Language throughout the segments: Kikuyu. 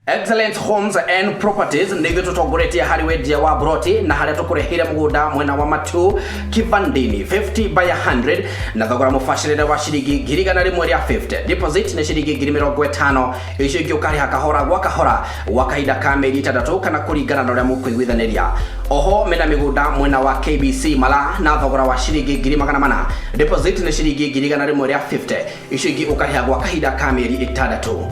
Excellent Homes and Properties nĩ ithuĩ tũtongoretie harĩ wendia wa broti na harĩa tũkũreheire mũgũnda mwena wa Matu Kivandini 50 by 100 na thogora mũbacĩrĩre wa ciringi 150,000. Deposit nĩ ciringi 50,000, icio ingĩ ũkarĩha kahora gwa kahora gwa kahinda ka mĩeri 6 kana kũringana na ũrĩa mũkũiguithanĩria. Oho mena mĩgũnda mwena wa KBC Mala na thogora wa ciringi 400,000. Deposit nĩ ciringi 150,000, icio ingĩ ũkarĩha gwa kahinda ka mĩeri 6.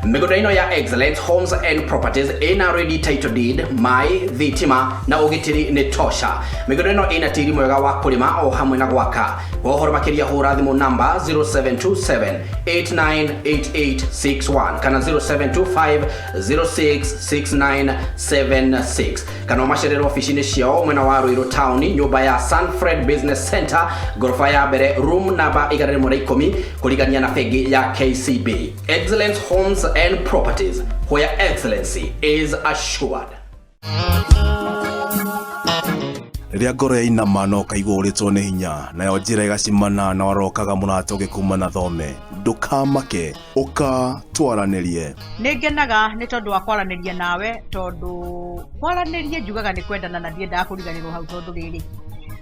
Mĩgũnda ĩno ya Excellent Homes and Properties ĩna ready title deed, maĩ, thitima na ũgitĩri nĩ tosha. Mĩgũnda ĩno ĩna tĩri mwega wa kũrĩma o hamwe na gwaka. Kwa ũhoro makĩria hũra thimũ namba 0727 898861 kana 0725 066976 kana ũmacerere ofici-inĩ ciao mwena wa Ruiru Town, nyũmba ya Sanfred Business Center, ngoroba ya mbere, room namba 110, kũrigania na bengi ya KCB. Excellence Homes and Properties, where excellency is assured. Rĩrĩa ngoro yainama na ũkaigua ũrĩtwo nĩ hinya, nayo njĩra ĩgacimana na warokaga mũrata ũgĩkuma na thome, ndũkamake, ũka twaranĩrie. Nĩ ngenaga nĩ tondũ wa kwaranĩria nawe, tondũ kwaranĩria njugaga nĩ kwendana na ndiendaga kũriganĩrwo hau, tondũ rĩrĩ,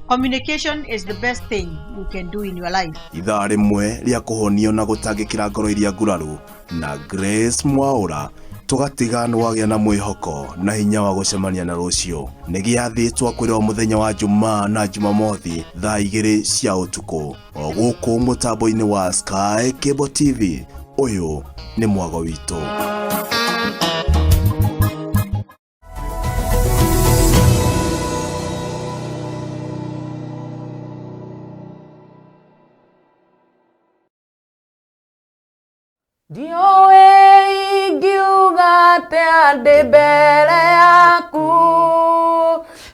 communication is the best thing you can do in your life. Ithaa rĩmwe rĩa kũhonio na gũtangĩkĩra ngoro iria nguraru na Grace Mwaũra, tũgatiga nĩ wagĩa na mwĩhoko na hinya wa gũcemania na rũciũ. Nĩ gĩathĩ twakwĩra o mũthenya wa Jumaa na Jumamothi thaa 2 cia ũtukũ o gũkũ mũtambo-inĩ wa Sky Cable TV. Ũyũ nĩ mwago witũ. Ndiũĩ ingiuga atĩa ndĩ mbere yaku,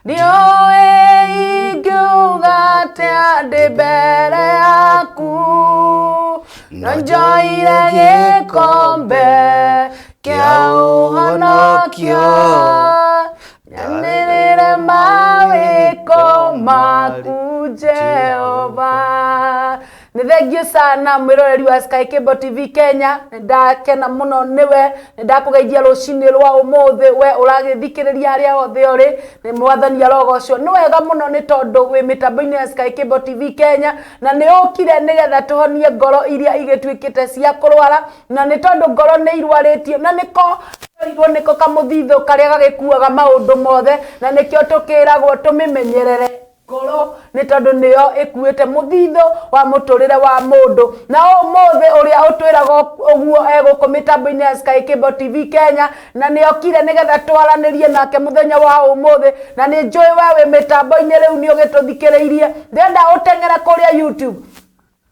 ndiũĩ ingiuga atĩa ndĩ mbere yaku, no njoire gĩkombe kĩa ũhonokio, nyanĩrĩre mawĩko maku Jehova. Nĩ thengiũ sana mwĩroreri wa Sky Cable TV Kenya, nĩ ndakena mũno nĩwe, nĩ ndakũgeithia rũcinĩ rwa ũmũthĩ, we ũragĩthikĩrĩria harĩa hothe ũrĩ, nĩ mwathani arogocwo. Nĩ wega mũno nĩ tondũ wĩ mĩtambo-inĩ ya Sky Cable TV Kenya, na nĩ ũkire nĩgetha tũhonie ngoro iria igĩtuĩkĩte cia kũrwara, na nĩ tondũ ngoro nĩ irwarĩtio, na nĩko twerirwo nĩko kamũthithũ karĩa gagĩkuaga maũndũ mothe, na nĩkĩo tũkĩragwo tũmĩmenyerere ngoro, nĩ tondũ nĩyo ĩkuĩte mũthithũ wa mũtũrĩre wa mũndũ. Na ũmũthĩ ũrĩa ũtwĩraga ũguo egũkũ mĩtambo-inĩ ya Sky Cable TV Kenya, na nĩ okire nĩgetha twaranĩrie nake mũthenya wa ũmũthĩ, na nĩ njũĩ we wĩ mĩtambo-inĩ rĩu nĩ ũgĩtũthikĩrĩirie. Ndĩrenda ũteng'ere kũrĩa YouTube.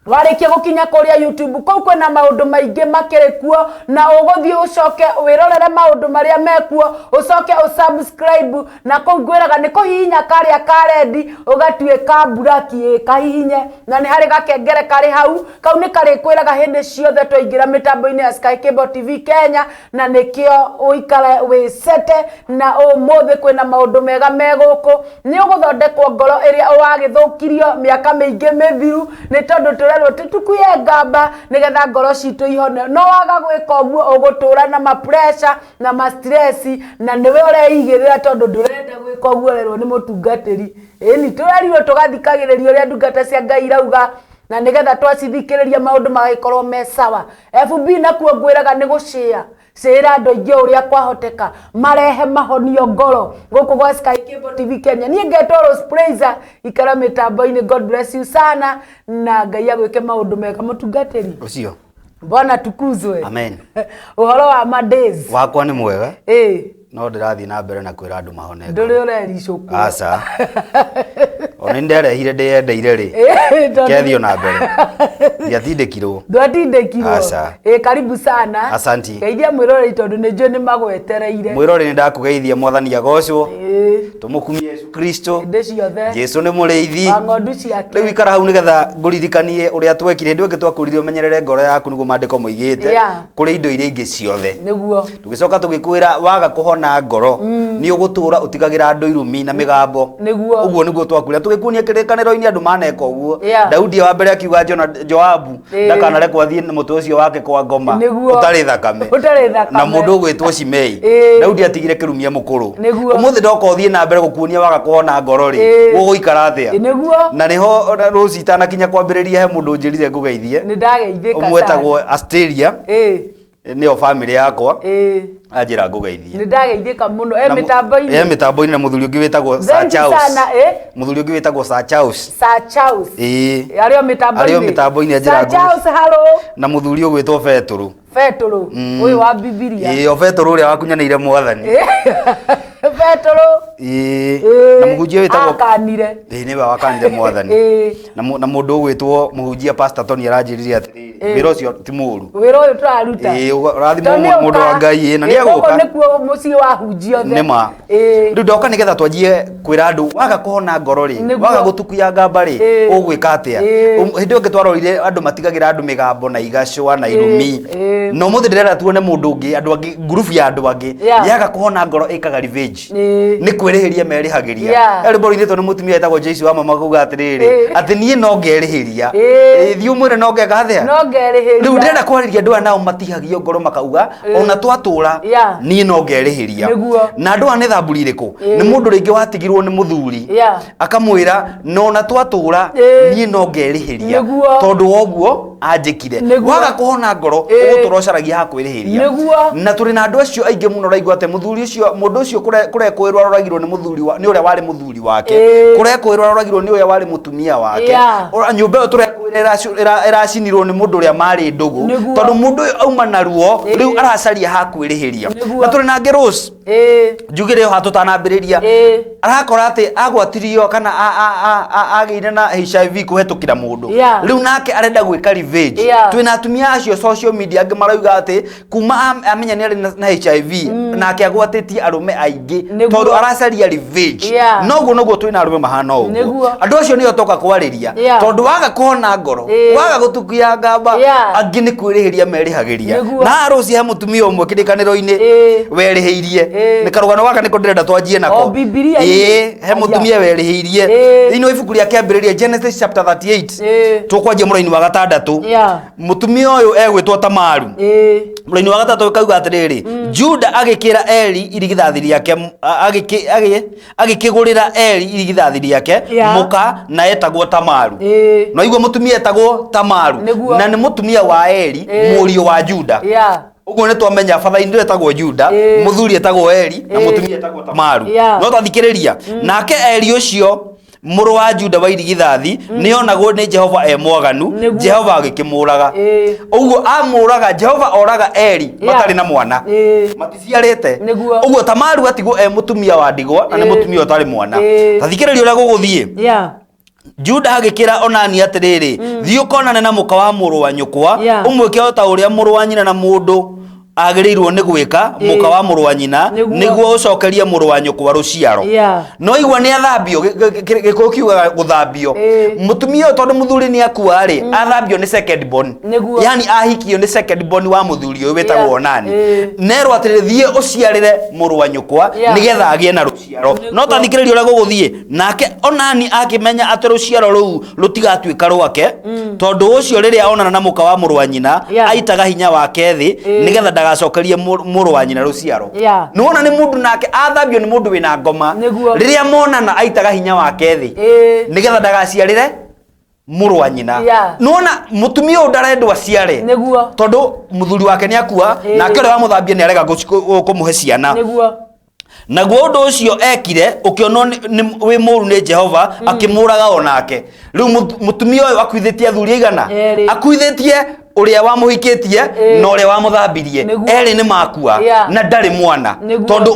Warĩkia gũkinya kũrĩa YouTube, kũu kwĩna maũndũ maingĩ makĩrĩ kuo, na ũgũthiĩ ũcoke wĩrorere maũndũ marĩa mekuo, ũcoke ũsubscribe, na kũu ngwĩraga nĩ kũhihinya karĩa ka red ũgatuĩka mburaki, kahihinye, na nĩ harĩ gakengere karĩ hau, kau nĩ karĩkwĩraga hĩndĩ ciothe twaingĩra mĩtambo-inĩ ya Sky Cable TV Kenya, na nĩkĩo ũikare wĩcete. Na ũmũthĩ kwĩna maũndũ mega me gũkũ, nĩ ũgũthondekwo ngoro ĩrĩa wagĩthũkirio mĩaka mĩingĩ mĩthiru, nĩ tondũ tũrerwo tũtukuye ngamba nĩgetha ngoro citũ ihone. No waga gwĩka ũguo ũgũtũra na ma pressure na ma stress, na nĩwe ũreigĩrĩra tondũ ndũrenda gwĩka ũguo ũrerwo nĩ mũtungatĩri. Ĩni tũrerirwo tũgathikagĩrĩria ũrĩa ndungata cia Ngai irauga, na nĩgetha twacithikĩrĩria maũndũ magagĩkorwo me sawa. FB nakuo ngwĩraga nĩ gũcĩa cĩra andũ aingĩ ũrĩa kwahoteka marehe mahonio ngoro gũkũ gwa Sky Cable TV Kenya. Niĩ ngetwo Rose Praiser, ikara mĩtambo-inĩ. God bless you sana, na Ngai agwĩke maũndũ mega. Mũtungatĩri ũcio, Bwana tukuzwe. Amen. Ũhoro wa ma days wakwa nĩ mwega, no ndĩrathiĩ na mbere na kwĩra andũ mahone ngoro. Ndũrĩ ũrericũkwo? Aca, ona nĩ nderehire ndĩyendeire rĩ, kethiĩ ona mbere, ndiatindĩkirwo. Ndwatindĩkirwo? Aca. Karibu sana. Asanti. Geithia mwĩroreri tondũ nĩ njũĩ nĩ magwetereire. Mwĩroreri, nĩ ndakũgeithia, mwathani agocwo, tũmũkumie Yesu Kristo Hĩndĩ ciothe. Jesu nĩ mũrĩithi wa ng'ondu ciake. Rĩu ikara hau nĩgetha ngũririkanie ũrĩa twekire hĩndĩ ĩyo ĩngĩ twakũririe ũmenyerere ngoro yaku, nĩguo maandĩko moigĩte, kũrĩ indo iria ingĩ ciothe. Tũgĩcoka tũgĩkwĩra waga kũhona ngoro nĩ ũgũtũra ũtigagĩra andũ irumi na mĩgambo. Ũguo nĩguo twakwĩra, tũgĩkuonia kĩrĩkanĩro-inĩ andũ maneka ũguo. Daudi wa mbere akiuga Joabu Joabu ndakanarekwo athiĩ na mũtwe ũcio wake kwa ngoma ũtarĩ thakame. Ũtarĩ thakame. Na mũndũ ũgwĩtwo Shimei. Daudi atigire kĩrumia mũkũrũ. Ũmũthĩ ndoka ũthiĩ na mbere gũkuonia waga kũhona ngoro rĩ, ũgũikara atĩa? Na nĩho rũci itanakinya kwambĩrĩria he mũndũ ũnjĩrire ngũgeithie. Nĩ ndageithĩka. Ũmwe etagwo Asteria, nĩyo famĩlĩ yakwa, anjĩra ngũgeithie. Nĩ ndageithĩka mũno. E mĩtambo-inĩ. E mĩtambo-inĩ na mũthuri ũngĩ wĩtagwo Sir Charles. Mũthuri ũngĩ wĩtagwo Sir Charles. Sir Charles. Arĩ o mĩtambo-inĩ. Arĩ o mĩtambo-inĩ anjĩra. Sir Charles, hello. Na mũthuri ũgwĩtwo Betũrũ. Betũrũ ũyũ wa Bibilia. Ĩĩ, o Betũrũ ũrĩa wakunyanĩire Mwathani. Betũrũ. Ĩĩ. Na mũhunjia wĩtagwo akanire. Ĩĩ, nĩwe wakanire Mwathani. Na mũndũ ũgwĩtwo mũhunjia Pastor Tony aranjĩrire atĩrĩrĩ, wĩra ũcio ti mũũru. Wĩra ũyũ tũraruta. Ĩĩ, ũrathimwo mũndũ wa Ngai, ĩĩ, na nĩ egũka. Gũkũ nĩkuo mũciĩ wa hunjia othe. Nĩ ma. Rĩu ndoka nĩgetha twanjie kwĩra andũ waga kũhona ngoro rĩ, waga gũtukuya ngamba rĩ, ũgwĩka atĩa? Hĩndĩ ĩyo ĩngĩ twarorire andũ matigagĩra andũ mĩgambo na igacũa na irumi. Na ũmũthĩ ndĩrenda tuone mũndũ ũngĩ, andũ angĩ, ngurubu ya andũ angĩ, yaga kũhona ngoro ĩkaga revenge. Nĩ kwĩrĩhĩria merĩhagĩria. He rwĩmbo rũinĩtwo nĩ mũtumia wĩtagwo Joyce wa mama kuga atĩrĩrĩ, atĩ niĩ no ngerĩhĩria. Thiĩ ũmwĩre no ngeka atĩa? No ngerĩhĩria. Rĩu ndĩrenda kwarĩria andũ aya nao matihagio ngoro makauga ona twatũra niĩ no ngerĩhĩria. Na andũ aya nĩ thamburi irĩkũ? Nĩ mũndũ rĩngĩ watigirwo nĩ mũthuri akamwĩra nona twatũra niĩ no ngerĩhĩria tondũ wa ũguo anjĩkire. Waga kũhona ngoro ũgũtũra ũcaragia ha kwĩrĩhĩria. Na tũrĩ na andũ acio aingĩ mũno ũraigua atĩ mũthuri ũcio, mũndũ ũcio kũrekwĩrwo aroragirwo nĩ mũthuri wa, nĩ ũrĩa warĩ mũthuri wake, kũrekwĩrwo aroragirwo nĩ ũrĩa warĩ mũtumia wake, nyũmba ĩyo tũrekwĩra ĩracinirwo nĩ mũndũ ũrĩa marĩ ndũgũ, tondũ mũndũ ũyũ auma na ruo rĩu aracaria ha kwĩrĩhĩria. Na tũrĩ na angĩ Rose, njugire ho tũtanambĩrĩria, arakora atĩ agwatirio kana agĩire na HIV kũhetũkĩra mũndũ, rĩu nake arenda gwĩka revenge. Twĩna atumia acio social media angĩ marauga atĩ kuma amenya nĩ arĩ na HIV nake agwatĩtie arũme aingĩ tondũ aracaria revenge. Noguo noguo twĩna arũme mahana ũguo. Andũ acio nĩo toka kwarĩria tondũ waga kũhona ngoro, waga gũtukia ngamba, angĩ nĩ kwĩrĩhĩria merĩhagĩria. Na rũci he mũtumia ũmwe kĩrĩkanĩro-inĩ werĩhĩirie. Nĩ karũgano gaka nĩko ndĩrenda twanjie nako. He mũtumia werĩhĩirie thĩinĩ wa ibuku rĩa kĩambĩrĩria Genesis chapter 38, tũkwanjia mũraini wa gatandatũ. Mũtumia ũyũ egwĩtwo Tamaru. Mũraini wa gatandatũ kauga atĩrĩrĩ, Juda agĩkĩra Eri irigithathi rĩake, agĩkĩgũrĩra Eri irigithathi rĩake mũka na etagwo Tamaru. No igua mũtumia etagwo Tamaru na nĩ mũtumia wa Eri mũriũ wa Juda. Ũguo nĩ twamenya batha-inĩ etagwo Juda, mũthuri etagwo Eri na mũtumia etagwo Tamaru. No tathikĩrĩria, nake Eri ũcio mũrũ wa Juda wa irigithathi nĩ onagwo nĩ Jehova e mwaganu, Jehova agĩkĩmũraga. Ũguo amũraga, Jehova oraga Eri matarĩ na mwana, maticiarĩte. Ũguo Tamaru atigwo e mũtumia wa ndigwa na nĩ mũtumia ũtarĩ mwana. Tathikĩrĩria ũrĩa gũgũthiĩ. Juda agĩkĩra Onani atĩrĩrĩ, thiĩ ũkonane na mũka wa mũrũ wa nyũkwa, ũmwĩke o ta ũrĩa mũrũ wa nyina na mũndũ agĩrĩirwo nĩ gwĩka mũka wa mũrũ wa nyina, nĩguo ũcokerie mũrũ wa nyũkwa rũciaro. No igua nĩ athambio, gĩkũyũ kiugaga gũthambio. Mũtumia ũyũ tondũ mũthuri nĩ akua rĩ, athambio nĩ second born. Yani ahikio nĩ second born wa mũthuri ũyũ wĩtagwo Onani. Nerwo atĩrĩrĩ, thiĩ ũciarĩre mũrũ wa nyũkwa nĩgetha agĩe na rũciaro. No tathikĩrĩria ũrĩa gũgũthiĩ. Nake Onani akĩmenya atĩ rũciaro rũu rũtigatuĩka rwake, tondũ ũcio rĩrĩa onana na mũka wa mũrũ wa nyina, aitaga hinya wake thĩ nĩgetha ndagacokerie mũrũ wa nyina rũciaro. Nĩwona nĩ mũndũ nake athambio nĩ mũndũ wĩna ngoma. Rĩrĩa monana aitaga hinya wake thĩ nĩgetha ndagaciarĩre mũrũ wa nyina. Nĩwona mũtumia ũyũ ndarendwo aciare tondũ mũthuri wake nĩ akua, nake ũrĩa wamũthambia nĩ arega kũmũhe ciana. Naguo ũndũ ũcio ekire ũkĩonwo wĩ mũũru nĩ Jehova, akĩmũraga o nake. Rĩu mũtumia ũyũ akuithĩtie athuri aigana? Akuithĩtie ũrĩa wamũhikĩtie na ũrĩa wamũthambirie. Erĩ nĩ makua na ndarĩ mwana, tondũ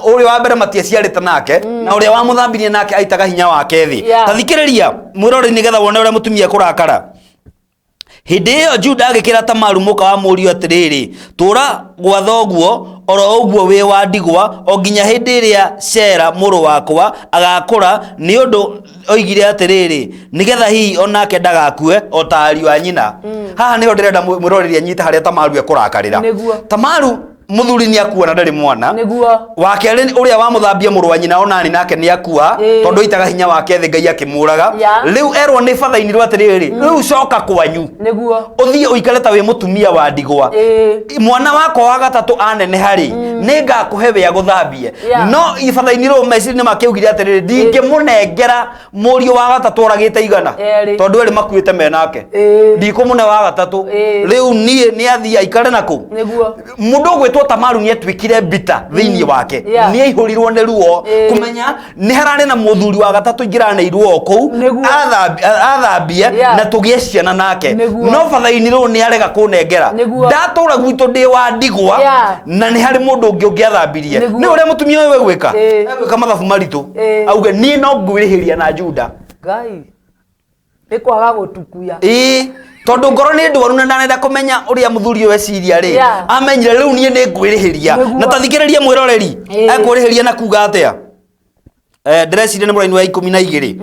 ũrĩa wa mbere matiaciarĩte nake, na ũrĩa wamũthambirie nake aitaga hinya wake thĩ. Ta thikĩrĩria mwĩroreri nĩgetha wone ũrĩa mũtumia ekũrakara. Hĩndĩ ĩyo Juda agĩkĩra Tamaru mũka wa mũriũ atĩrĩrĩ, tũra gwa thoguo oro ũguo wĩ wa ndigwa o nginya hĩndĩ ĩrĩa Shela mũrũ wakwa agakũra, nĩ ũndũ oigire atĩrĩrĩ, nĩgetha hihi onake ndagakue o ta ariũ a nyina. Haha nĩho ndĩrenda mwĩroreri anyite harĩa Tamaru ekũrakarĩra. Tamaru Mũthuri nĩ akua na ndarĩ mwana. Nĩguo. Wa kerĩ, ũrĩa wamũthambia, mũrũ wa nyina Onani, nake nĩ akua, tondũ aitaga hinya wake thĩ, Ngai akĩmũraga. Rĩu erwo nĩ batha-inĩ atĩrĩrĩ, rĩu coka kwanyu, ũthiĩ ũikare ta wĩ mũtumia wa ndigwa. Mwana wakwa wa gatatũ aneneha rĩ, nĩ ngakũhe wĩa gũthambie. No batha-inĩ rĩu meciria-inĩ make augire atĩrĩrĩ, ndingĩmũnengera mũriũ wa gatatũ oragĩte 100, Erĩ. tondũ erĩ makuĩte menake. Ndikũmũne wa gatatũ. Rĩu niĩ nĩ athiĩ aikare nakũ. Mũndũ ũgwĩtwo Tamaru nĩ atuĩkire mbita thĩinĩ wake. Nĩ aihũrirwo nĩ ruo kũmenya nĩ hararĩ na mũthuri wa gatatũ ingĩraneirwo o kũu athambie na tũgĩe ciana nake. No batha-inĩ rĩu nĩ arega kũnengera. Ndatũra gwitũ ndĩ wa ndigwa, na nĩ harĩ mũndũ ũngĩ ũngĩathambirie. Nĩ ũrĩa mũtumia ũyũ egwĩka, egwĩka mathabu maritũ, auge niĩ no ngwĩrĩhĩria na Juda. Ngai, nĩ kwaga gũtukuya. Ĩĩ, tondũ ngoro nĩ ndwaru na ndanenda kũmenya ũrĩa mũthuri ũyũ eciria rĩ. Amenyire rĩu niĩ nĩ ngwĩrĩhĩria. Na ta thikĩrĩria, mwĩroreri. Ekwĩrĩhĩria na kuga atĩa? Ndĩreciria nĩ mũraini wa 12.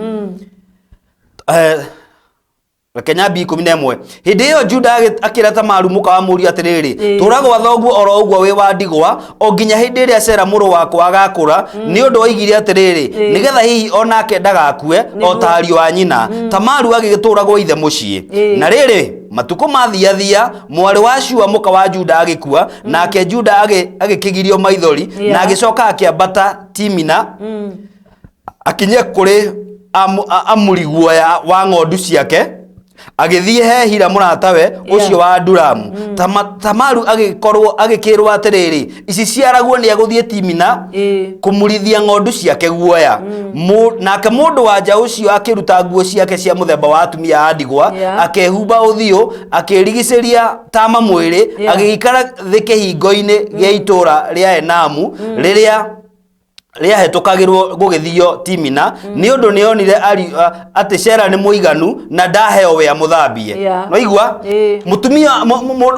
Reke nyambie 11. Hĩndĩ ĩyo Juda akĩra Tamaru mũka wa mũriũ atĩrĩrĩ, tũra gwa thoguo oro ũguo wĩ wa ndigwa o nginya hĩndĩ ĩrĩa Sera mũrũ wakwa agakũra, nĩ ũndũ oigire atĩrĩrĩ, nĩgetha hihi o nake ndagakue o ta ariũ a nyina. Tamaru agĩgĩtũũra gwa ithe mũciĩ. Na rĩrĩ, matukũ mathiathia, mwarĩ wa Shua mũka wa Juda agĩkua, nake Juda agĩkĩgirio maithori, na agĩcoka akĩambata Timina, akinye kũrĩ amuri guoya wa ng'ondu ciake, agĩthiĩ he Hira mũratawe ũcio wa Adulamu. Tamaru agĩkorwo agĩkĩrwo atĩrĩrĩ, ici ciaraguo nĩ agũthiĩ Timina kũmurithia ng'ondu ciake guoya. Nake mũndũ wa nja ũcio akĩruta nguo ciake cia mũthemba wa atumia a ndigwa, akehumba ũthiũ, akĩrigicĩria tama mwĩrĩ, agĩikara thĩ kĩhingo-inĩ gĩa itũũra rĩa Enamu rĩrĩa rĩahĩtũkagĩrwo gũgĩthio Timina, nĩ ũndũ nĩonire atĩ Shera nĩ mũiganu na ndaheo wĩa mũthambie. Waigua? Ĩĩ. Mũtumia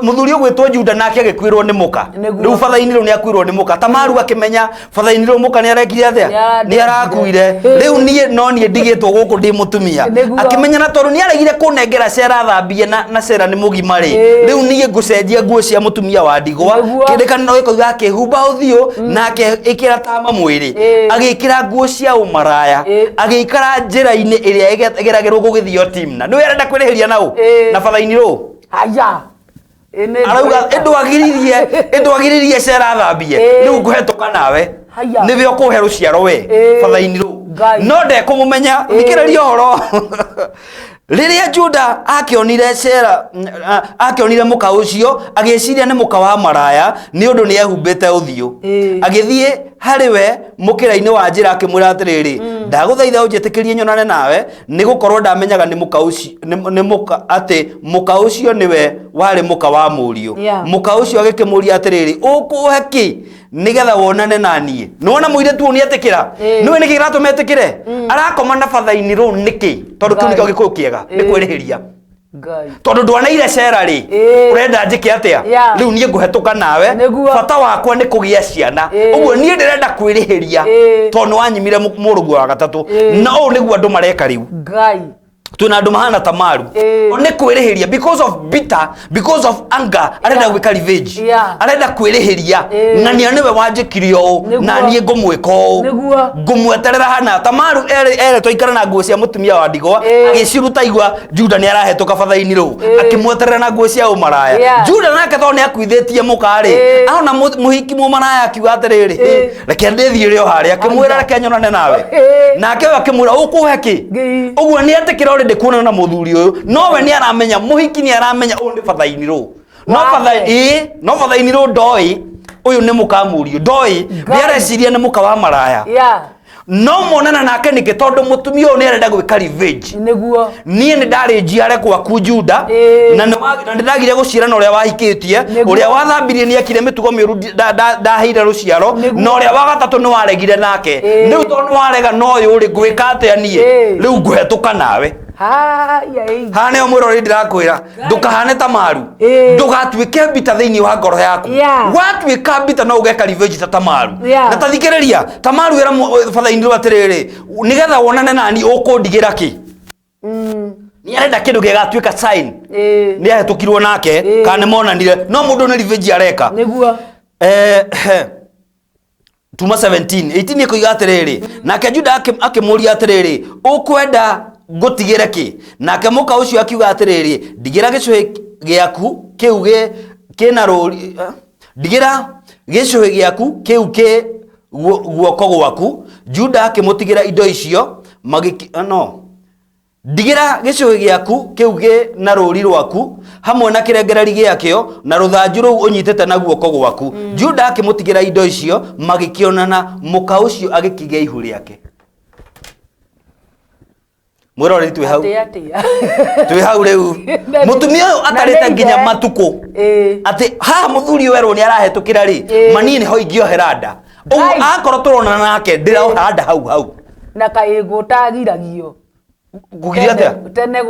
mũthuri ũgwĩtwo Juda nake agĩkuĩrwo nĩ mũka. Rĩu batha-inĩ rĩu nĩ akuĩrwo nĩ mũka. Tamaru akĩmenya batha-inĩ rĩu mũka nĩ arekire atĩa? Nĩ arakuire. Rĩu niĩ no niĩ ndigĩtwo gũkũ ndĩ mũtumia. Akĩmenya na tondũ nĩ aregire kũnengera Shera thambie, na Shera nĩ mũgima rĩ, rĩu niĩ ngũcenjia nguo cia mũtumia wa ndigwa. Kĩrĩkanĩro gĩkoiga akĩhumba ũthiũ na akĩĩkĩra tama mwĩrĩ, agĩkĩra nguo cia ũmaraya, agĩikara njĩra-inĩ ĩrĩa ĩgeragĩrwo gũgĩthio Timna. Nĩwe arenda kwĩrĩhĩria naũ na batha-inĩ rũ. Haya. Ĩ nĩ Arauga ndwĩka. Ĩndwagiririe Shera thambie, rĩu ngũhetũka nawe. Haya. Nĩwe ũkũhe rũciaro we, batha-inĩ rũu. Ngai. No ndekũmũmenya. Thikĩrĩria ũhoro. Rĩrĩa Juda akĩonire Shera, akĩonire mũka ũcio, agĩciria nĩ mũka wa maraya, nĩ ũndũ nĩ ehumbĩte ũthiũ. Agĩthiĩ harĩ we mũkĩra-inĩ wa njĩra, akĩmwĩra atĩrĩrĩ, ndagũthaitha ũnjĩtĩkĩrie nyonane nawe, nĩ gũkorwo ndamenyaga nĩ mũka ũcio nĩ mũka atĩ mũka ũcio nĩwe warĩ mũka wa mũriũ. Mũka ũcio agĩkĩmũria atĩrĩrĩ, ũkũhe kĩ nĩgetha wonane na niĩ? Nĩwona mũirĩtu ũyũ nĩetĩkĩra. Nĩwe nĩkĩ kĩratũma etĩkĩre? Arakoma na batha-inĩ rũu nĩkĩ? Tondũ kĩu nĩkĩo gĩkũyũ kĩega, nĩ kwĩrĩhĩria. Ngai. Tondũ ndwaneire Cera rĩ, ũrenda njĩke atĩa? Rĩu niĩ ngũhetũka nawe. Bata wakwa nĩ kũgĩa ciana. Ũguo niĩ ndĩrenda kwĩrĩhĩria, tondũ nĩ wanyimire mũrũguo wa gatatũ. Na ũũ nĩguo andũ mareka rĩu. Ngai. Twĩna andũ mahana Tamaru. Nĩ kwĩrĩhĩria because of bitter, because of anger, arenda gwĩka revenge. Arenda kwĩrĩhĩria. Ng'ania nĩwe wanjĩkire ũũ, na niĩ ngũmwĩka ũũ. Ngũmweterera hana. Tamaru eretwo aikare na nguo cia mũtumia wa ndigwa, agĩciruta igua Juda nĩ arahĩtũka batha-inĩ rũu, akĩmweterera na nguo cia ũmaraya. Juda nake tondũ nĩ akuithĩtie mũka rĩ, ahona mũhiki mũmaraya, akiuga atĩrĩrĩ, reke ndĩthiĩre o harĩa. Akĩmwĩra, reke nyonane nawe. Nake we akĩmwĩra, ũkũhe kĩ? Ũguo nĩ etĩkĩra already kuonana na mũthuri ũyũ, no we nĩ aramenya mũhiki nĩ aramenya ũyũ nĩ batha-inĩ rũu, no batha ĩĩ, no batha-inĩ rũu ndoĩ ũyũ nĩ mũka mũriũ, ndoĩ, nĩ areciria nĩ mũka wa maraya. No monana nake nĩkĩ? Tondũ mũtumia ũyũ nĩ arenda gwĩka revenge. Niĩ nĩ ndarĩ njiare gwaku Juda, na nĩ ndagire gũciara na ũrĩa wahikĩtie. Ũrĩa wathambirie nĩ ekire mĩtugo mĩũru, ndaheire rũciaro. Na ũrĩa wa gatatũ nĩ waregire nake. Rĩu tondũ nĩ warega na ũyũ rĩ, ngwĩka atĩa niĩ? Rĩu ngũhetũka nawe. Haya ĩ. Haha nĩho mwĩroreri ndĩrakwĩra ndũkahane Tamaru. Ndũgatuĩke mbita thĩinĩ wa ngoro yaku. Watuĩka mbita no ũgeka revenge ta Tamaru. Na ta thikĩrĩria, Tamaru ĩra batha-inĩ rũu atĩrĩrĩ, nĩgetha wonane nani ũkũndigĩra kĩ? Nĩ arenda kĩndũ gĩgatuĩka sign nĩ ahĩtũkirwo nake, kana nĩ monanire, no mũndũ nĩ revenge areka. Tuma 17 18 ĩkoiga atĩrĩrĩ, nake Juda akĩmũũria atĩrĩrĩ, ũkwenda ngũtigĩre kĩ? Nake mũka ũcio akiuga atĩrĩrĩ, ndigĩra gĩcũhĩ gĩaku kĩu kĩna rũri, ndigĩra gĩcũhĩ gĩaku kĩu kĩ guoko gwaku. Juda akĩmũtigĩra indo icio no Ndigĩra gĩcũhĩ gĩaku kĩu gĩ na rũũri rwaku, hamwe na kĩrengereri gĩakĩo, na rũthanju rũu ũnyitĩte na guoko gwaku. Juda akĩmũtigĩra indo icio, magĩkĩonana, mũka ũcio agĩkĩgĩa ihu rĩake. Mwĩroreri twĩ hau. Atĩa atĩa. Twĩ hau rĩu. Mũtumia ũyũ Na atarĩte nĩ nginya ithe. matukũ. Atĩ haha mũthuri ũyũ werwo nĩ arahĩtũkĩra rĩ, mani nĩho ingĩohera nda. Ũguo Ngai. akorwo tũronana nake ndĩroha nda hau hau. Na kaĩ gũtagiragio. Ngũgiria atĩa? Tene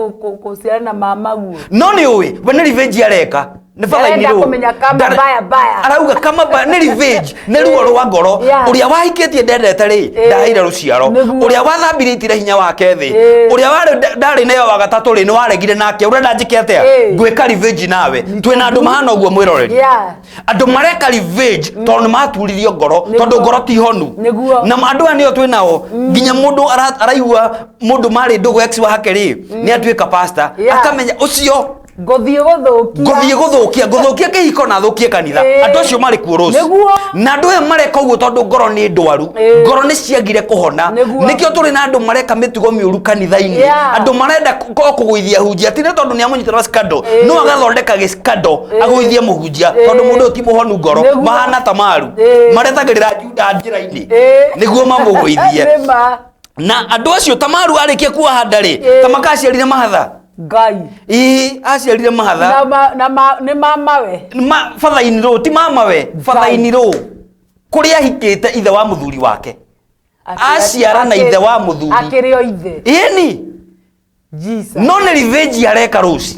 gũciarana mamaguo. No nĩ ũĩ we nĩ revenge areka nĩ bathaini Ndarenda rũ kũmenya kama baya baya. Arauga kama baya nĩ revenge, nĩ ruo rwa ngoro. Ũrĩa wahikĩtie ndendete rĩ, ndaheire rũciaro. Ũrĩa wathambirie itire hinya wake thĩ. Ũrĩa warĩ ndarĩ nayo wa gatatũ rĩ, nĩ waregire nake. Ũrenda njĩke atĩa? Ngwĩka revenge nawe. Twĩna andũ mahana ũguo mwĩroreri. Andũ mareka revenge tondũ nĩ maturirio ngoro, tondũ ngoro ti honu. Na andũ aya nĩo twĩ nao, nginya mũndũ araigua mũndũ marĩ ndũgũ ex wake rĩ, nĩ atuĩka pastor. Akamenya ũcio Ngũthiĩ gũthũkia. Ngũthiĩ gũthũkia, ngũthũkia kĩhiko na thũkie kanitha. Andũ acio marĩ kuo rũciũ. Na andũ aya mareka ũguo tondũ ngoro nĩ ndwaru. Ngoro nĩ ciagire kũhona. Nĩkĩo tũrĩ na andũ mareka mĩtugo mĩũru kanitha-inĩ. Andũ marenda kũgũithia hunjia, ti nĩ tondũ nĩ amũnyitĩra na scandal. No agathondeka gĩ scandal, agũithie mũhunjia, tondũ mũndũ ũyũ ti mũhonu ngoro. Mahana ta maru. Maretagĩrĩra Juda njĩra-inĩ. Nĩguo mamũgũithie. Nĩma. Na andũ acio Tamaru arĩkia kuoha nda rĩ, Tamaka aciarire mahatha. Ngai. Ĩĩ, aciarire mahatha. Na nĩ mamawe. Ma, bathaini rũ, ti mamawe, bathaini rũ. Kũrĩa ahikĩte ithe wa mũthuri wake. Aciara na ithe wa mũthuri. Akĩrĩ o ithe. Ĩni. Jesus. No nĩ revenge areka rũci.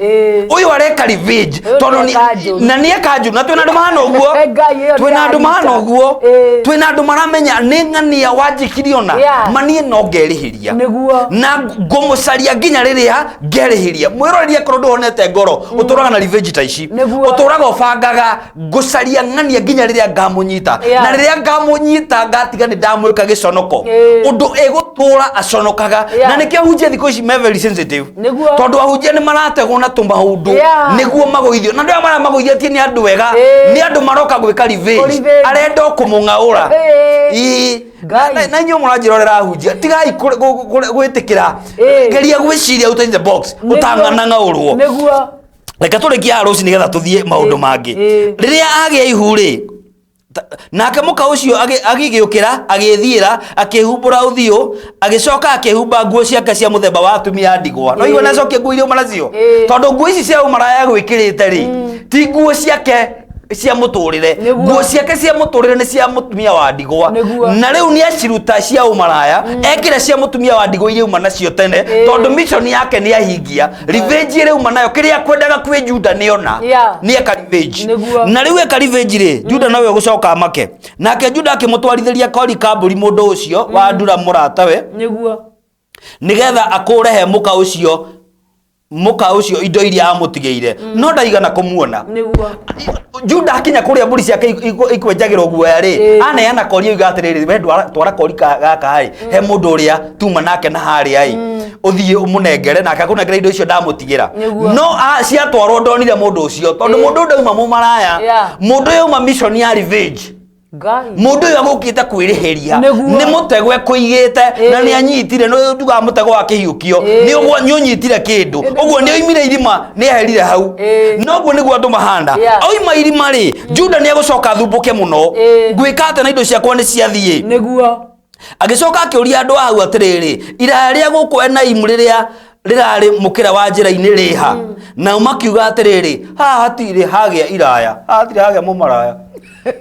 Ũyũ areka revenge. Ũyũ Tondũ nĩ eka njũru. na nĩ eka njũru. Na twĩna andũ mahana ũguo. Ngai ĩyo Twĩna andũ mahana ndĩranyita. ũguo. Twĩna andũ maramenya nĩ ng'ania wanjĩkire ona. Manie no ngerĩhĩria. Na ngũmũcaria nginya rĩrĩa ngerĩhĩria. Mwĩroreri akorwo ndũhonete ngoro, ũtũraga na revenge ta ici. Ũtũraga ũbangaga ngũcaria ng'ania nginya rĩrĩa ngamũnyita. Na rĩrĩa ngamũnyita ngatiga nĩ ndamwĩka gĩconoko. Ũndũ ĩgũtũra aconokaga. Na nĩkĩo ahunjia thikũ ici me very sensitive. Tondũ ahunjia nĩ marategwo na tũmaũndũ nĩguo magũithio. Na andũ aya maramagũithia ti nĩ andũ ega, nĩ andũ maroka gwĩka revenge. Kũ-revenge. Arenda o kũmũng'aũra. Ĩĩ. Na inyuĩ mũranjĩrorera ahunjia, tigai gwĩtĩkĩra. Geria gwĩciria out the box, ũtanang'aũrwo. Reke tũrĩkie haha rũciũ nĩgetha tũthiĩ maũndũ mangĩ. Rĩrĩa agĩa ihu rĩ, nake mũka ũcio agĩgĩũkĩra, agĩĩthiĩra, akĩhumbũra ũthiũ, agĩcoka akĩhumba nguo ciake cia mũthemba wa atumia a ndigwa. No igua nĩacokia nguo iria auma nacio? Tondũ nguo ici cia ũmaraya gwĩkĩrĩte rĩ, ti nguo ciake cia mũtũrĩre. Nguo ciake cia mũtũrĩre nĩ cia mũtumia wa ndigwa. Na rĩu nĩ aciruta cia ũmaraya, ekĩra cia mũtumia wa ndigwa iria auma nacio tene, tondũ mission yake nĩ ahingia. Revenge ĩrĩa auma nayo, kĩrĩa akwendaga kwĩ Juda nĩ ona. Nĩ eka revenge. Na rĩu eka revenge rĩ, Juda nowe ũgũcoka amake. Nake Juda akĩmũtwarithĩria kori ka mbũri mũndũ ũcio wa Adula mũratawe, nĩgetha akũre he mũka ũcio, mũka ũcio indo iria amũtigĩire. No ndaigana kũmuona. Juda akinya kũrĩa mbũri ciake ikwenjagĩrwo guoya rĩ, aneana kori oiga atĩrĩrĩ, we twara kori gaka rĩ, he mũndũ ũrĩa tuma nake na harĩa ĩ, ũthiĩ ũmũnengere nake akũnengere indo icio ndamũtigĩra. No ciatwarwo ndonire mũndũ ũcio, tondũ mũndũ ũyũ ndauma mũmaraya, mũndũ ũyũ auma mission ya revenge. Ngai. Mũndũ ũyũ agũkĩte kwĩrĩhĩria. Nĩ mũtego ekũigĩte, na nĩ anyitire, nĩ ndugaga mũtego wa kĩhiũkio. Nĩ ũguo nĩ ũnyitire kĩndũ. Ũguo nĩ oimire irima, nĩ eherire hau. Na ũguo nĩguo andũ mahana. Oima irima rĩ, Juda nĩ egũcoka athumbũke mũno. Ngwĩka atĩa na indo ciakwa nĩ ciathiĩ? Agĩcoka akĩũria andũ a hau atĩrĩrĩ, iraya rĩa gũkũ Enaimu rĩrĩa rĩrarĩ mũkĩra wa njĩra-inĩ rĩha? Nao makiuga atĩrĩrĩ, haha hatirĩ hagĩa iraya, haha hatirĩ hagĩa mũmaraya.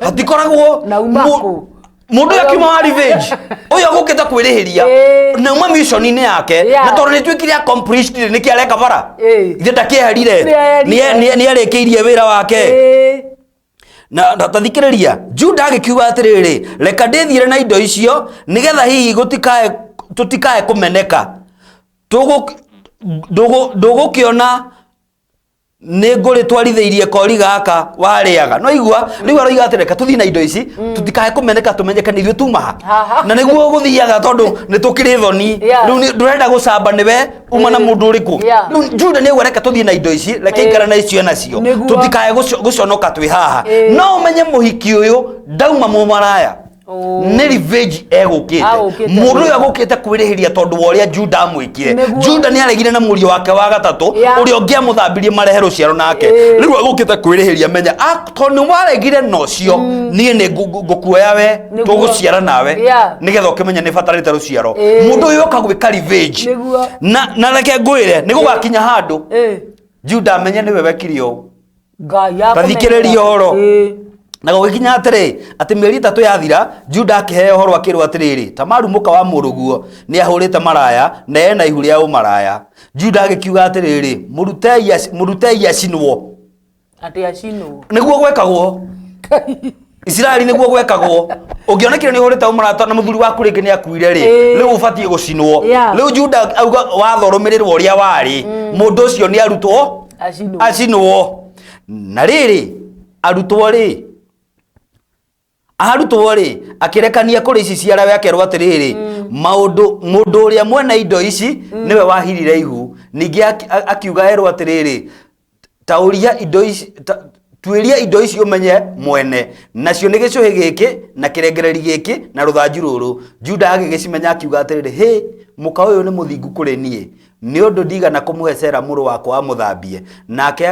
Hatikoragwo Na uma kũ? Mũndũ ũyũ akiuma wa revenge, ũyũ agũkĩte kwĩrĩhĩria. Na uma mission-inĩ yake. Na tondũ nĩ tuĩkire accomplished rĩ, nĩkĩ areka bara? Ithe ndakĩeherire. Nĩeherire. Nĩ arĩkĩirie wĩra wake. Na tathikĩrĩria, Juda agĩkiuga atĩrĩrĩ, reka ndĩthiĩre na indo icio, nĩgetha hihi tũtikae kũmeneka. Ndũgũkĩona Nĩ ngũrĩtwarithĩirie kori gaka warĩaga no igua rĩu aroiga atĩ reke tũthiĩ na indo ici tũtikae kũmeneka tũmenyeke nĩ ithuĩ tuma Haha. na nĩguo gũthiaga tondũ nĩ tũkĩrĩ thoni Yeah. rĩu ndũrenda gũcamba nĩwe uma na mũndũ ũrĩkũ. Yeah. Rĩu Juda nĩ auga reke tũthiĩ na indo ici, reke ikara na icio nacio, Nĩguo. tũtikae gũconoka twĩ haha. No ũmenye mũhiki ũyũ ndauma mũmaraya. Oh. Nĩ revenge egũkĩte. Agũkĩte. Mũndũ ũyũ agũkĩte kwĩrĩhĩria tondũ wa ũrĩa Juda amwĩkire. Nĩguo. Juda nĩ aregire na mũriũ wake wa gatatũ, Yeah. ũrĩa ũngĩ amũthambirie marehe rũciaro nake. Rĩu agũkĩte kwĩrĩhĩria, menya tondũ nĩ waregire na ũcio, niĩ nĩ ngũkuoya we. Nĩguo. Tũgũciara nawe nĩgetha ũkĩmenye nĩ batarĩte rũciaro. Mũndũ ũyũ oka gwĩka revenge. Nĩguo. Na reke ngwĩre, nĩ gũgakinya handũ Juda amenye nĩwe wekire ũũ. Ngai Ta thikĩrĩria ũhoro. Na gũgĩkinya atĩrĩ, atĩ mĩeri 3 yathira, Juda akĩheo ũhoro akĩrwo atĩrĩrĩ, Tamaru mũka wa mũrũguo nĩ ahũrĩte maraya, na ena ihu rĩa ũmaraya. Juda agĩkiuga atĩrĩrĩ, mũrutei acinwo. Atĩ acinwo. Nĩguo gwekagwo. Isiraeli nĩguo gwekagwo. Ũngĩonekire nĩ ũhũrĩte ũmaraya na mũthuri waku rĩngĩ nĩ akuire rĩ, rĩu ũbatiĩ gũcinwo. Yeah. Rĩu Juda auga watho ũrũmĩrĩrwo ũrĩa warĩ, mũndũ ũcio nĩ arutwo Acinwo. Acinwo. Na rĩrĩ, arutwo rĩ, arutwo rĩ, akĩrekania kũrĩ ici ciarawe akerwo atĩrĩrĩ, maũndũ mũndũ ũrĩa mwene indo ici nĩwe wahirire ihu. Ningĩ akiuga erwo atĩrĩrĩ, taũria indo ici, tuĩria indo ici ũmenye mwene, nacio nĩ gĩcũhĩ gĩkĩ na kĩrengereri gĩkĩ na rũthanju rũrũ. Juda agĩgĩcimenya akiuga atĩrĩrĩ, hĩ, mũka ũyũ nĩ mũthingu kũrĩ niĩ, nĩ ũndũ ndigana kũmũhe Sera mũrũ wakwa amũthambie. Nake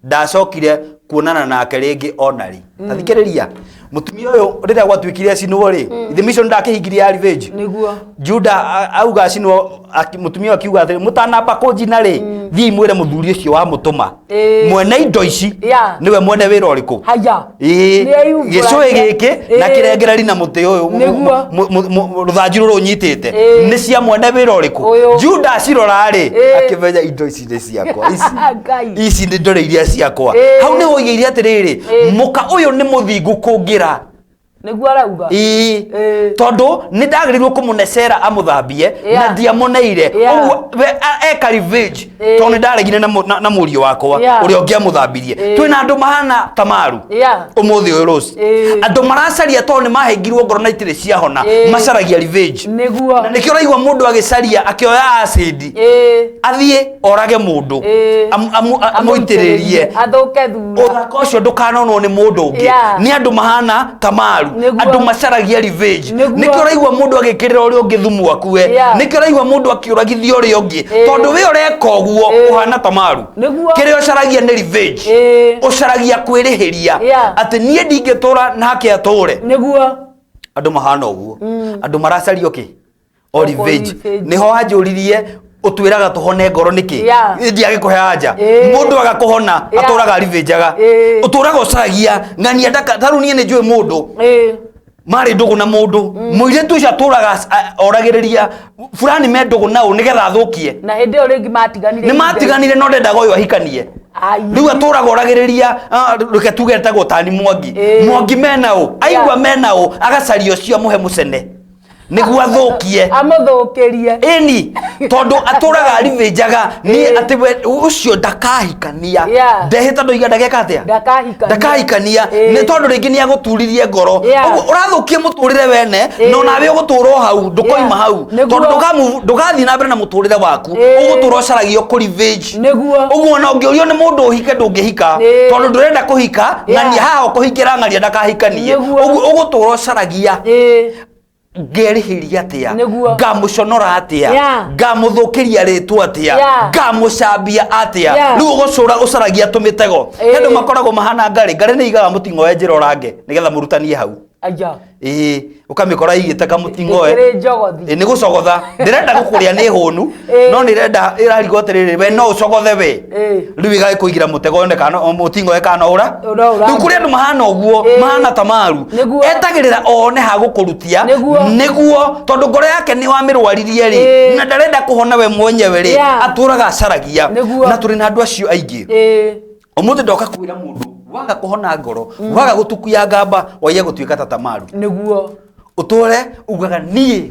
ndacokire kuonana nake rĩngĩ ona rĩ. Ta thikĩrĩria, mũtumia ũyũ rĩrĩa gwatuĩkire acinwo rĩ, ithimi icio nĩndakĩhingirie ya revenge. Nĩguo. Juda auga acinwo, mũtumia ũyũ akiuga atĩrĩ, mũtanamba kũnjina rĩ, thiĩi mwĩre mũthuri ũcio wamũtũma mwene indo ici nĩwe mwene wĩra ũrĩkũ. Haya. Ĩĩ, Nĩ eyumbũragia. gĩcũhĩ gĩkĩ na kĩrengereri na mũtĩ ũyũ Nĩguo. rũthanju rũrũ ũnyitĩte nĩ cia mwene wĩra ũrĩkũ. Ũyũ. Juda acirora rĩ, akĩmenya indo ici nĩ ciakwa, ici Ngai. ici nĩ ndore iria ciakwa. Hau nĩho oigĩire atĩrĩrĩ, mũka ũyũ nĩ mũthingu kũngĩra. Nĩguo arauga. Ĩĩ. Tondũ nĩ ndagĩrĩirwo kũmũne Sera amũthambie na ndiamũneire. Ũguo we eka revenge tondũ nĩ ndaregire na mũriũ wakwa ũrĩa ũngĩ amũthambirie. Twĩna andũ mahana Tamaru ũmũthĩ ũyũ Rose. Andũ maracaria tondũ nĩ mahĩngirwo ngoro na itirĩ ciahona, macaragia revenge. Nĩguo. Na nĩkĩo ũraigua mũndũ agĩcaria akĩoya acid athiĩ orage mũndũ, amũitĩrĩrie athũke thura. Ũthaka ũcio ndũkanonwo nĩ mũndũ ũngĩ. Nĩ andũ mahana Tamaru. Nĩguo. Andũ macaragia revenge. Nĩguo. Nĩkĩo ũraigua mũndũ agĩkĩrĩra ũrĩa ũngĩ thumu akue. Nĩkĩo ũraigua mũndũ akĩũragithia ũrĩa ũngĩ, tondũ we ũreka ũguo ũhana Tamaru. Nĩguo. Kĩrĩa ũcaragia nĩ revenge. Ũcaragia kwĩrĩhĩria atĩ niĩ ndingĩtũra nake atũre. Nĩguo. Andũ mahana ũguo, andũ maracaria kĩ? O revenge. Revenge. Nĩho wanjũririe ũtwĩraga tũhone ngoro nĩkĩ? Ndiagĩkũhe anja. Mũndũ aga kũhona atũraga rivenjaga, ũtũraga ũcaragia ng'ania ndaka. Tarĩu niĩ nĩ njũĩ mũndũ marĩ ndũgũ na mũndũ mũirĩtu ũcio atũraga oragĩrĩria fulani me ndũgũ nao nĩgetha athũkie. Na hĩndĩ ĩyo rĩngĩ matiganire. Nĩ matiganire no ndendaga ũyũ ahikanie. Ai. Rĩu atũraga oragĩrĩria, reke tuge etagwo tani Mwangi. Mwangi mena ũ aigua mena ũ agacaria ũcio amũhe mũcene nĩguo athũkie. Amũthũkĩrie. Ĩni, tondũ atũraga arivĩnjaga niĩ atĩ we ũcio ndakahikania. Ndehĩta ndoiga ndageka atĩa? Ndakahikania. Ndakahikania. Nĩ tondũ rĩngĩ nĩ agũturirie ngoro. Yeah. Ũguo ũrathũkia mũtũrĩre wene na onawe ũgũtũra o hau ndũkoima hau. Nĩguo. Tondũ ndũgathiĩ na mbere na mũtũrĩre waku. Ĩĩ. Ũgũtũra ũcaragia kũ revenge. Nĩguo. Ũguo ona ũngĩũrio nĩ mũndũ ũhike ndũngĩhika. Ĩĩ. Tondũ ndũrenda kũhika. Yeah. Ng'ania haha ũkũhikĩra ng'ania ndakahikanie. Nĩguo. Ũguo ũgũtũra ũcaragia Ĩĩ. ngerĩhĩria atĩa, Nĩguo. ngamũconora atĩa, Yeah. ngamũthũkĩria rĩtwa atĩa, Yeah. ngamũcambia atĩa. Yeah. Rĩu ũgũcũra ũcaragia tũmĩtego. Ĩĩ. He andũ makoragwo mahana ngarĩ. Ngarĩ nĩ igaga mũting'oe njĩra ũrange nĩgetha mũrutanie hau. Aya. Ĩĩ, ũkamĩkora ĩigĩte kamũting'oe. Ĩkĩrĩ njogothi. Ĩĩ, nĩ gũcogotha ndĩrenda gũkũrĩa nĩ hũnu. Ĩĩ. No nĩrenda ĩrarigwo atĩrĩrĩ, we no ũcogothe we. Ĩĩ. Rĩu ĩgagĩkũigĩra mũtego yone kana mũting'oe kana ũra. No ũrange. Rĩu kũrĩ andũ mahana ũguo. Ĩĩ. Mahana Tamaru. Nĩguo. Etagĩrĩra one ha gũkũrutia. Nĩguo. Nĩguo tondũ ngoro yake nĩ wamĩrwaririe rĩ, Ĩĩ. na ndarenda kũhona we mwenyewe rĩ, Yeah. atũraga acaragia. Nĩguo. Na tũrĩ na andũ acio aingĩ. Ĩĩ. Ũmũthĩ ndoka kwĩra mũndũ waga kũhona ngoro, waga gũtukuya ngamba, waiye gũtuĩka ta Tamaru. Nĩguo. Ũtũre ugaga niĩ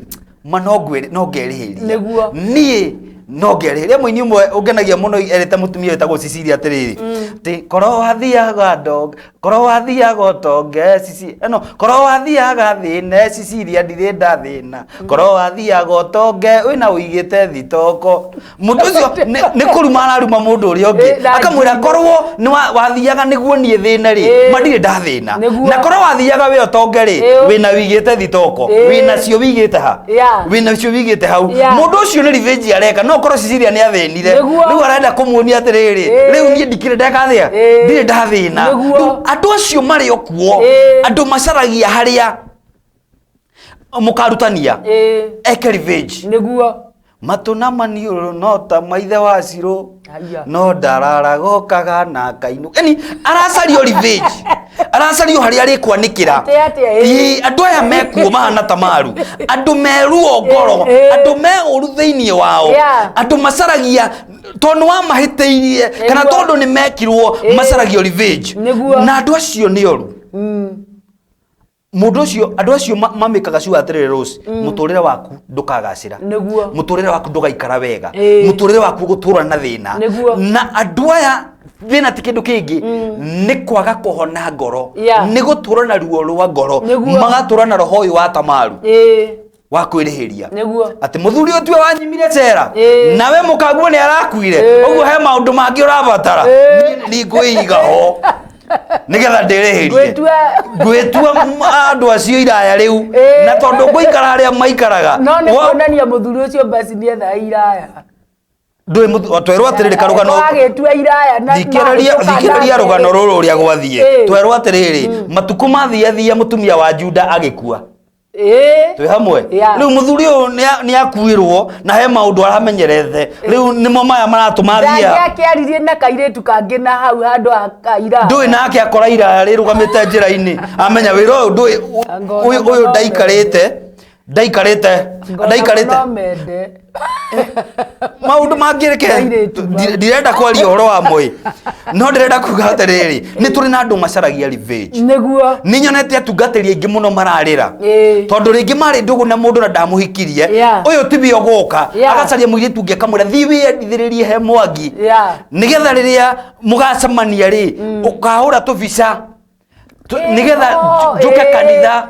ma no ngwĩrĩ no ngerĩhĩria. Nĩguo. Niĩ No ngerĩhĩria mũini ũmwe ũngenagia mũno erĩte mũtumia wĩtagwo Cecilia atĩrĩrĩ, atĩ korwo wathiaga ndong, korwo wathiaga ũtonge Cici, no korwo wathiaga thĩne Cecilia ndirĩ ndathĩna, korwo wathiaga ũtonge wĩna ũigĩte thitoko. Mũndũ ũcio nĩ kũruma araruma mũndũ ũrĩa ũngĩ, akamwĩra korwo nĩ wathiaga nĩguo niĩ thĩne rĩ, ma ndirĩ ndathĩna, na korwo wathiaga we ũtonge rĩ, wĩna ũigĩte thitoko, wĩna cio wĩigĩte ha, wĩna cio wĩigĩte hau. Mũndũ ũcio nĩ revenge areka, no korwo Cecilia nĩ athĩnire, rĩu arenda kũmuonia atĩrĩrĩ, rĩu niĩ ndikĩrĩ ndeka atĩa, ndirĩ ndathĩna. Rĩu andũ acio marĩ o kuo, andũ macaragia harĩa mũkarutania eke revenge. Nĩguo. Matũ na maniũrũ no ta maithe wa Cirũ, no ndararagokaga na kainũ. Yani aracario revenge, aracario harĩa arĩkwanĩkĩra. Atĩ, Andũ aya mekuo mahana ta maru, andũ me ruo ngoro, andũ me ũru thĩinĩ wao, andũ macaragia tondũ nĩ wamahĩtĩirie kana tondũ nĩ mekirwo, macaragio revenge. Na andũ acio nĩ oru. Mũndũ ũcio, andũ acio mamĩkaga sure atĩrĩrĩ, Rose, mũtũrĩre waku ndũkagacĩra, Nĩguo. Mũtũrĩre waku ndũgaikara wega, mũtũrĩre waku ũgũtũra na thĩna. Nĩguo. Na andũ aya thĩna ti kĩndũ kĩngĩ, nĩ kwaga kũhona ngoro, nĩ gũtũra na ruo rwa ngoro, Nĩguo. magatũra na roho ũyũ wa Tamaru wa kwĩrĩhĩria. Nĩguo. Atĩ mũthuri ũyũ tiwe wanyimire cera, nawe mũkaguo nĩ arakuire, ũguo he maũndũ mangĩ ũrabatara, niĩ nĩ ngwĩiga ho nĩgetha ndĩrĩhĩrie. Ngwĩtua. Ngwĩtua andũ acio iraya rĩu, na tondũ ngũikara harĩa maikaraga. No nĩ kuonania mũthuri ũcio basi nĩ ethaga iraya. Ndũĩ twerwo atĩrĩrĩ karũgano. Wagĩtua iraya na Thikĩrĩria, mahĩtũka thikĩrĩria nake. Rũgano rũrũ ũrĩa gwathiĩ. Twerwo atĩrĩrĩ, matukũ mathiathia mũtumia wa Juda agĩkua. Twĩ hamwe? Yeah. Rĩu mũthuri ũyũ nĩ akuĩrwo na he maũndũ aramenyerete, rĩu nĩmo maya maratũma Ndangĩ athia. akĩaririe na kairĩtu kangĩ na hau handũ ha kairaya. Ndũĩ nake akora iraya rĩrũgamĩte njĩra-inĩ, amenya wĩra ũyũ ndũĩ Ngona ũyũ mũno ndaikarĩte ndaikarĩte Ngona ndaikarĩte mũno mende. Maũndũ mangĩ reke Kairĩtu mau. Ndirenda kwaria ũhoro wa moi, no ndĩrenda kuga atĩrĩrĩ, nĩ tũrĩ na andũ macaragia revenge. Nĩguo. Nĩ nyonete atungatĩri aingĩ mũno mararĩra, tondũ rĩngĩ marĩ ndũgũ na mũndũ na ndamũhikirie, ũyũ tiwe ũgũka, agacaria mũirĩtu ũngĩ akamwĩra thiĩ wĩyendithĩrĩrie he Mwangi, nĩgetha rĩrĩa mũgacemania rĩ, ũkahũra tũbica nĩgetha njũke kanitha,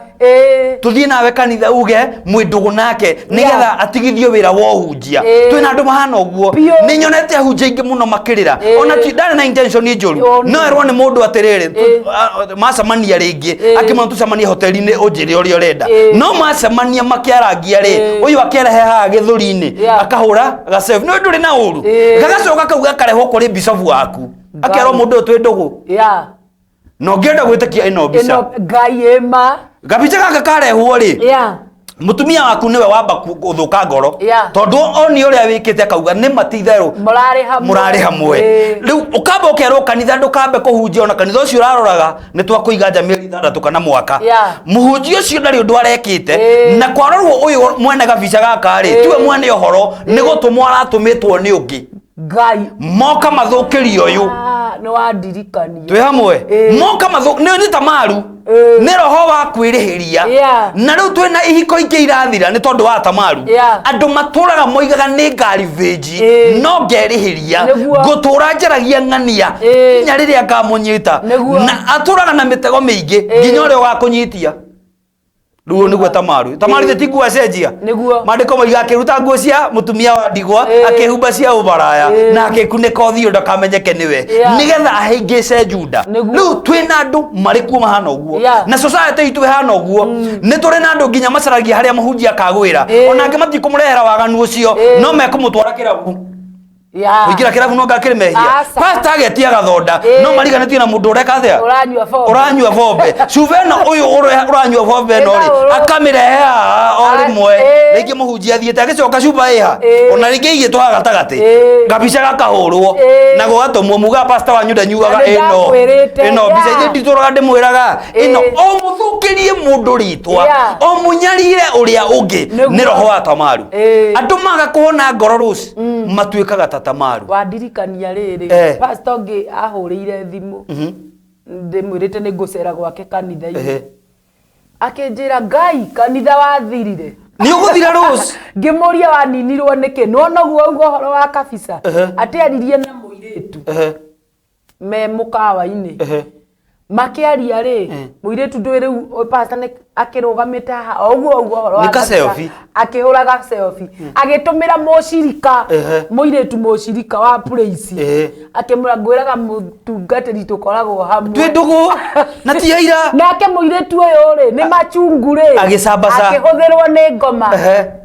tũthiĩ nawe kanitha, uge mwĩ ndũgũ nake, nĩgetha atigithio wĩra wa ũhunjia. Twĩna andũ mahana ũguo. Biũ. Nĩ nyonete ahunjia aingĩ mũno makĩrĩra, ona ti ndarĩ na intention njũru, no erwo nĩ mũndũ atĩrĩrĩ, macemania rĩngĩ, akĩmwĩra tũcemanie hoteli-inĩ ũnjĩre ũrĩa ũrenda, no macemania makĩarangia rĩ, ũyũ akĩrehe haha gĩthũri-inĩ, akahũra gacef nĩ ndũrĩ na ũru, gagacoka kau gakarehwo kũrĩ bicobu waku, akerwo mũndũ ũyũ twĩ ndũgũ. Na ũngĩenda gwĩtĩkia ĩno mbica, Ĩno Ngai ĩma. Gabica gaka karehwo rĩ, mũtumia waku nĩwe wamba gũthũka ngoro, tondũ oni ũrĩa wĩkĩte akauga nĩ matitherũ Mũrarĩ hamwe. Mũrarĩ hamwe. Rĩu ũkamba ũkerwo kanitha ndũkambe kũhunjia, ona kanitha ũcio ũraroraga nĩ twakũiga nja mĩeri 6 kana mwaka. Mũhunjia ũcio ndarĩ ũndũ arekĩte, na kwarorwo ũyũ mwene gabica gaka rĩ, tiwe mwene ũhoro, nĩ gũtũmwo aratũmĩtwo nĩ ũngĩ. Ngai. Moka mathũkĩrie ũyũ. Ah, nĩ wandirikania. Twĩ hamwe? Moka mathũ nĩ Tamaru, nĩ roho wa kwĩrĩhĩria. Na rĩu twĩna ihiko ingĩ irathira nĩ tondũ wa Tamaru. Andũ matũraga moigaga nĩ ngari vĩnji, no ngerĩhĩria, Nĩguo. ngũtũra njaragia ng'ania nginya rĩrĩa ngamũnyita. Nĩguo. Na atũraga na mĩtego mĩingĩ nginya ũrĩa ũgakũnyitia. Rĩu ũyũ nĩguo Tamaru. Tamaru ithe ti nguo acenjia. Nĩguo. Maandĩko moiga akĩruta nguo cia mũtumia wa ndigwa, akĩhumba cia ũmaraya, na akĩkunĩka ũthiũ ndakamenyeke nĩwe, nĩgetha ahĩngĩce Juda. Nĩguo. Rĩu twĩna andũ marĩ kuo mahana ũguo, na society itũ ĩhana ũguo. Nĩ tũrĩ na andũ nginya macaragia harĩa mũhunjia akagwĩra, ona angĩ matikũmũrehera waganu ũcio, no mekũmũtwara kĩrabu. Kũingĩra kĩrabu no ngakĩrĩ mehia. Aca. Pastor agetia gathonda, no mariganĩtie na mũndũ ũreka atĩa, Ũranyua bombe. Ũranyua bombe. Cuba ĩno ũyũ ũranyua bombe ĩno rĩ, Ĩna ũrũ. akamĩrehe haha o Ah, rĩmwe. Rĩngĩ mũhunjia athiĩte agĩcoka cuba ĩha, ona rĩngĩ ĩigĩtwo haha gatagatĩ, gabica gakahũrwo na gũgatũmwo, muga pastor wanyu ndanyuaga. Na nĩ Ĩno ndakwĩrĩte, ĩno mbica ithe nditũraga ndĩmwĩraga ĩno, o mũthũkĩrie mũndũ rĩtwa, o mũnyarire ũrĩa ũngĩ. Nĩguo. Nĩ roho wa Tamaru. Andũ maga kũhona ngoro rũci matuĩkaga ta Tamaru. Wandirikania rĩrĩ, pastor ũngĩ ahũrĩire thimũ, ndĩmwĩrĩte nĩ ngũcera gwake kanitha-inĩ, akĩnjĩra Ngai kanitha wathirire. Nĩ ũgũthira Rose. Ngĩmũria waninirwo nĩkĩ, nĩwona ũguo auga ũhoro wa kabisa, atĩ aririe na mũirĩtu me mũkawa-inĩ, makĩaria rĩ, mũirĩtu ndũĩ rĩu ũyũ pastor nĩ akĩrũgamĩte haha o ũguo ũguo ũhoro wa Nĩ ka kabisa, selfie. akĩhũra ga selfie agĩtũmĩra mũcirika, mũirĩtu mũcirika wa praise, akĩmwĩra ngwĩraga mũtungatĩri tũkoragwo hamwe. Twĩ ndũgũ na ti aira. Nake mũirĩtu ũyũ rĩ nĩ machungu rĩ, Agĩcambaca. akĩhũthĩrwo nĩ ngoma,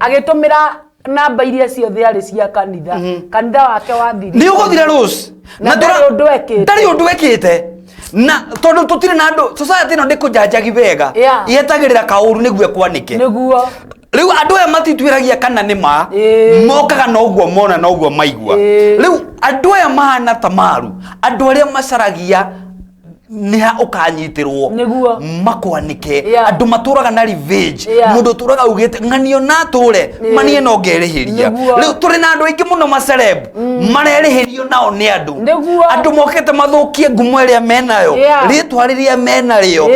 agĩtũmĩra namba iria ciothe arĩ cia kanitha, kanitha wake wathirire. Nĩ ũgũthira Rose. Na ndarĩ ũndũ ekĩte. Ndarĩ ũndũ ekĩte, na tondũ tũtirĩ na andũ, society ĩno ndĩkũnjanjagi wega, yetagĩrĩra kaũru nĩguo ĩkwanĩke. Nĩguo. Rĩu andũ aya matituĩragia kana nĩ ma, mokaga na ũguo mona na ũguo maigua. Rĩu andũ aya mahana ta maru, andũ arĩa macaragia nĩ ha ũkanyitĩrwo Nĩguo. makwanĩke, andũ matũraga na revenge, mũndũ ũtũraga augĩte ng'anio na atũre, manie no ngerĩhĩria. Nĩguo. Rĩu tũrĩ na andũ aingĩ mũno maceleb marerĩhĩrio nao nĩ andũ. Nĩguo. Andũ mokĩte mathũkie ngumo ĩrĩa menayo, rĩtwa rĩrĩa menarĩo,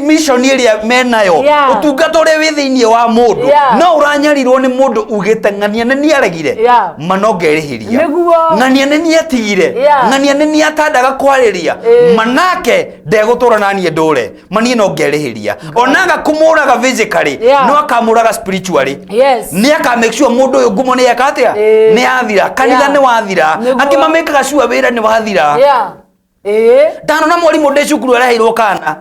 mission ĩrĩa menayo, ũtungata ũrĩa wĩ thĩinĩ wa mũndũ. No ũranyarirwo nĩ mũndũ ugĩte ng'ania nĩ niaregire, ma no ngerĩhĩria. Nĩguo. Ng'ania nĩ niatigire, ng'ania nĩ niatandaga kwarĩria, manake ndegũtũra na niĩ ndũre, manie no ngerĩhĩria. Onaga kũmũraga physically, no akamũraga spiritually. Nĩ aka make sure mũndũ ũyũ ngumo nĩ eka atĩa, nĩ yathira, kanitha nĩ wathira. Angĩ mamĩkaga sure wĩra nĩ wathira. Ndanona mwarimũ ndĩ cukuru areheirwo kana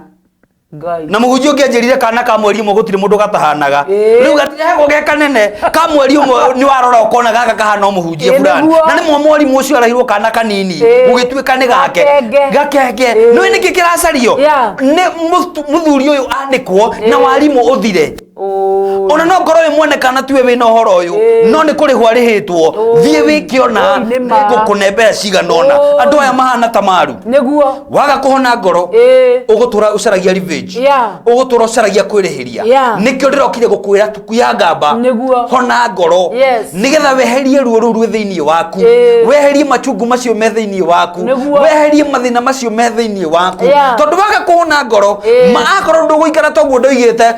Ngai. Na mũhunjia ũngĩ anjĩrire kana ka mweri ũmwe gũtirĩ mũndũ gatahanaga. Rĩu gatirehagwo ge kanene ka mweri ũmwe, nĩ warora ũkona gaka kahana o mũhunjia fulani. Nĩguo. Na nĩmwe mwarimũ ũcio arehirwo kana kanini, gũgĩtuĩka nĩ gake. Gakenge. Gakenge. Nĩũĩ nĩkĩ kĩracario? Nĩ mũthuri ũyũ anĩkwo na warimũ ũthire. Ona no ngorwo wĩ mwene kana tiwe wĩna ũhoro ũyũ, no nĩ kũrĩhwo arĩhĩtwo, thiĩ wĩke ona Oi, nĩ ma. ngũkũne mbeca cigana ũna. Andũ aya mahana ta maru. Nĩguo. Waga kũhona ngoro, ũgũtũra ũcaragia revenge, ũgũtũra ũcaragia kwĩrĩhĩria. Nĩkĩo ndĩrokire gũkwĩra tuku ya ngamba. Nĩguo. Hona ngoro, nĩgetha weherie ruo rũu rwĩ thĩinĩ waku, weherie machungu macio me thĩinĩ waku, weherie mathĩna macio me thĩinĩ waku, tondũ waga kũhona ngoro, ma akorwo ndũgũikara toguo ndoigĩte,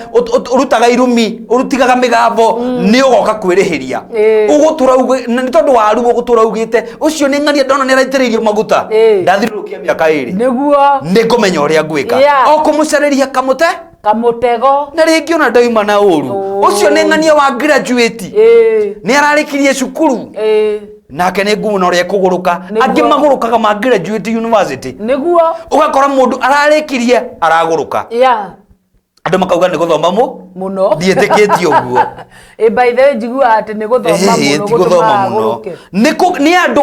ũrutaga irumi, ũrutigaga mĩgambo, nĩ ũgoka kwĩrĩhĩria. Ũgũtũra nĩ tondũ wa ruo ũgũtũra ugĩte ũcio nĩ ng'ania ndona nĩ araitĩrĩirio maguta, ndathiũrũrũkia mĩaka 2, Nĩguo. Nĩ ngũmenya ũrĩa ngwĩka, o kũmũcarĩria kamũte Kamũtego. Na rĩngĩ ona ndauma na ũru, ũcio nĩ ng'ania wa graduate, nĩ ararĩkirie cukuru, nake nĩ nguona ũrĩa ekũgũrũka. Angĩ magũrũkaga ma graduate university. Nĩguo. Ũgakora mũndũ ararĩkirie aragũrũka, andũ makauga nĩ gũthoma mũ Mũno. Ndiĩtĩkĩtie ũguo. Ĩ, by the way, njiguaga atĩ nĩ gũthoma mũno Ti gũthoma gũtũmaga mũno. agũrũke. Nĩ andũ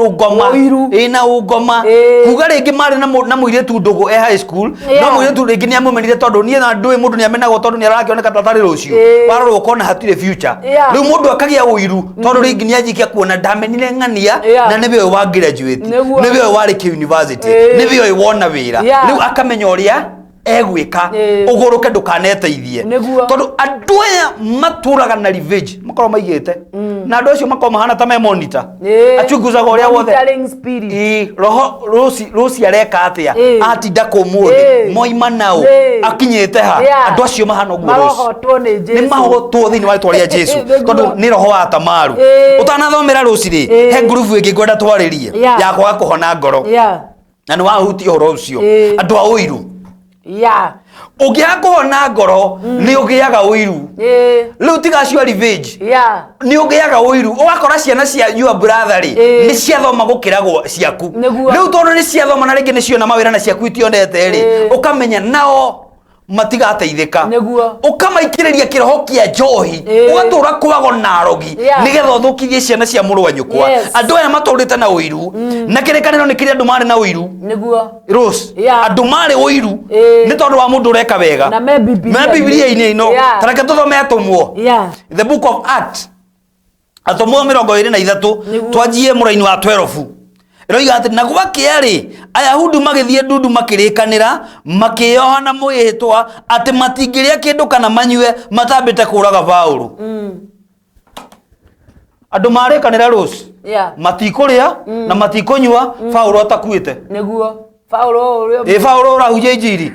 ũngoma. Ũiru. Ĩ, na ũngoma. Kuga rĩngĩ marĩ na mũirĩtu ndũgũ e high school, no mũirĩtu rĩngĩ nĩ amũmenire, tondũ niĩ na ndũĩ mũndũ nĩ amenagwo tondũ nĩ arakĩoneka ta atarĩ rũciũ. Warora ũkona hatirĩ future. Rĩu mũndũ akagĩa ũiru tondũ rĩngĩ nĩ anjikia kuona ndamenire ng'ania, na nĩwe ũyũ wa graduate, nĩwe ũyũ warĩkia university, nĩwe ũyũ wona wĩra. Rĩu akamenya ũrĩa egwĩka ũgũrũke ndũkaneteithie. Nĩguo. Tondũ andũ aya matũraga na revenge, makorwo maigĩte na andũ acio makorwo mahana ta me monitor, achunguzaga ũrĩa wothe. Monitoring spirit. Ĩĩ, roho rũci areka atĩa, atinda kũmũthĩ, moima nao, akinyĩte ha. Andũ acio mahana ũguo Rose. Marohotwo nĩ Nĩ Jesu. mahotwo thĩinĩ wa rĩtwa rĩa Jesu. Nĩguo. Tondũ nĩ roho wa tamaru. Ũtanathomera rũci rĩ, he ngurubu ĩngĩ ngwenda twarĩrie ya kwaga kũhona ngoro, na nĩ wahutia ũhoro ũcio, andũ a ũiru. Ũngĩaga kũhona ngoro nĩ ũgĩaga ũiru. Rĩu tiga acio a revenge, nĩ ũgĩaga ũiru, ũgakora ciana cia your brother rĩ, nĩ ciathoma gũkĩra ciaku. Rĩu tondũ nĩ ciathoma na rĩngĩ nĩ ciona mawĩra na ciaku itionete rĩ, ũkamenya nao matigateithĩka. Nĩguo. Ũkamaikĩrĩria kĩroho kĩa njohi, ũgatũra kwago na arogi, nĩgetha ũthũkithie ciana cia mũrũ wa nyũkwa. Andũ aya matũrĩte na ũiru, na kĩrĩkanĩro nĩ kĩrĩa andũ marĩ na ũiru. Nĩguo. Rose, andũ marĩ ũiru nĩ tondũ wa mũndũ ũreka wega. Na me Bibilia-inĩ. Me Bibilia-inĩ ĩno. Ta reke tũthome Atũmwo, the book of Acts, Atũmwo 23. Nĩguo. Twanjie mũraini wa 12. Ĩroiga atĩ na gwakĩa rĩ, Ayahudi magĩthiĩ ndundu makĩrĩkanĩra, makĩyoha na mwĩhĩtwa atĩ matingĩrĩa kĩndũ kana manyue matambĩte kũraga Paũlũ. Andũ marĩkanĩra Rose, matikũrĩa na matikũnyua Paũlũ atakuĩte. Nĩguo. Paulo ũrĩa Ĩ Paulo ũrahunjia injiri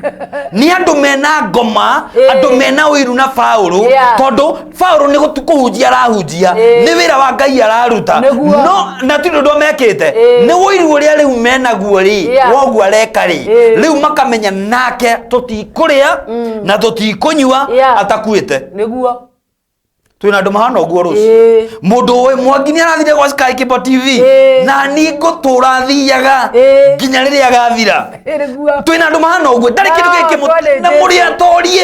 nĩ andũ mena ngoma andũ mena ũiru na Paulo tondũ Paulo nĩ kũhunjia arahunjia nĩ wĩra wa Ngai araruta Nĩguo. no na ti ũndũ mekĩte nĩ ũiru ũrĩa rĩu menaguo rĩ woguo areka rĩ rĩu makamenya nake tũtikũrĩa na tũtikũnyua atakuĩte. Nĩguo. Twĩna andũ mahana ũguo rũci mũndũ ũĩ Mwangi nĩ arathire gwa Sky Cable TV na ni ngũtũra thiaga nginya rĩrĩa agathira. Nĩguo. Twĩna andũ mahana ũguo ndarĩ kĩndũ Ah, gĩkĩ twendete. na mũrĩ atorie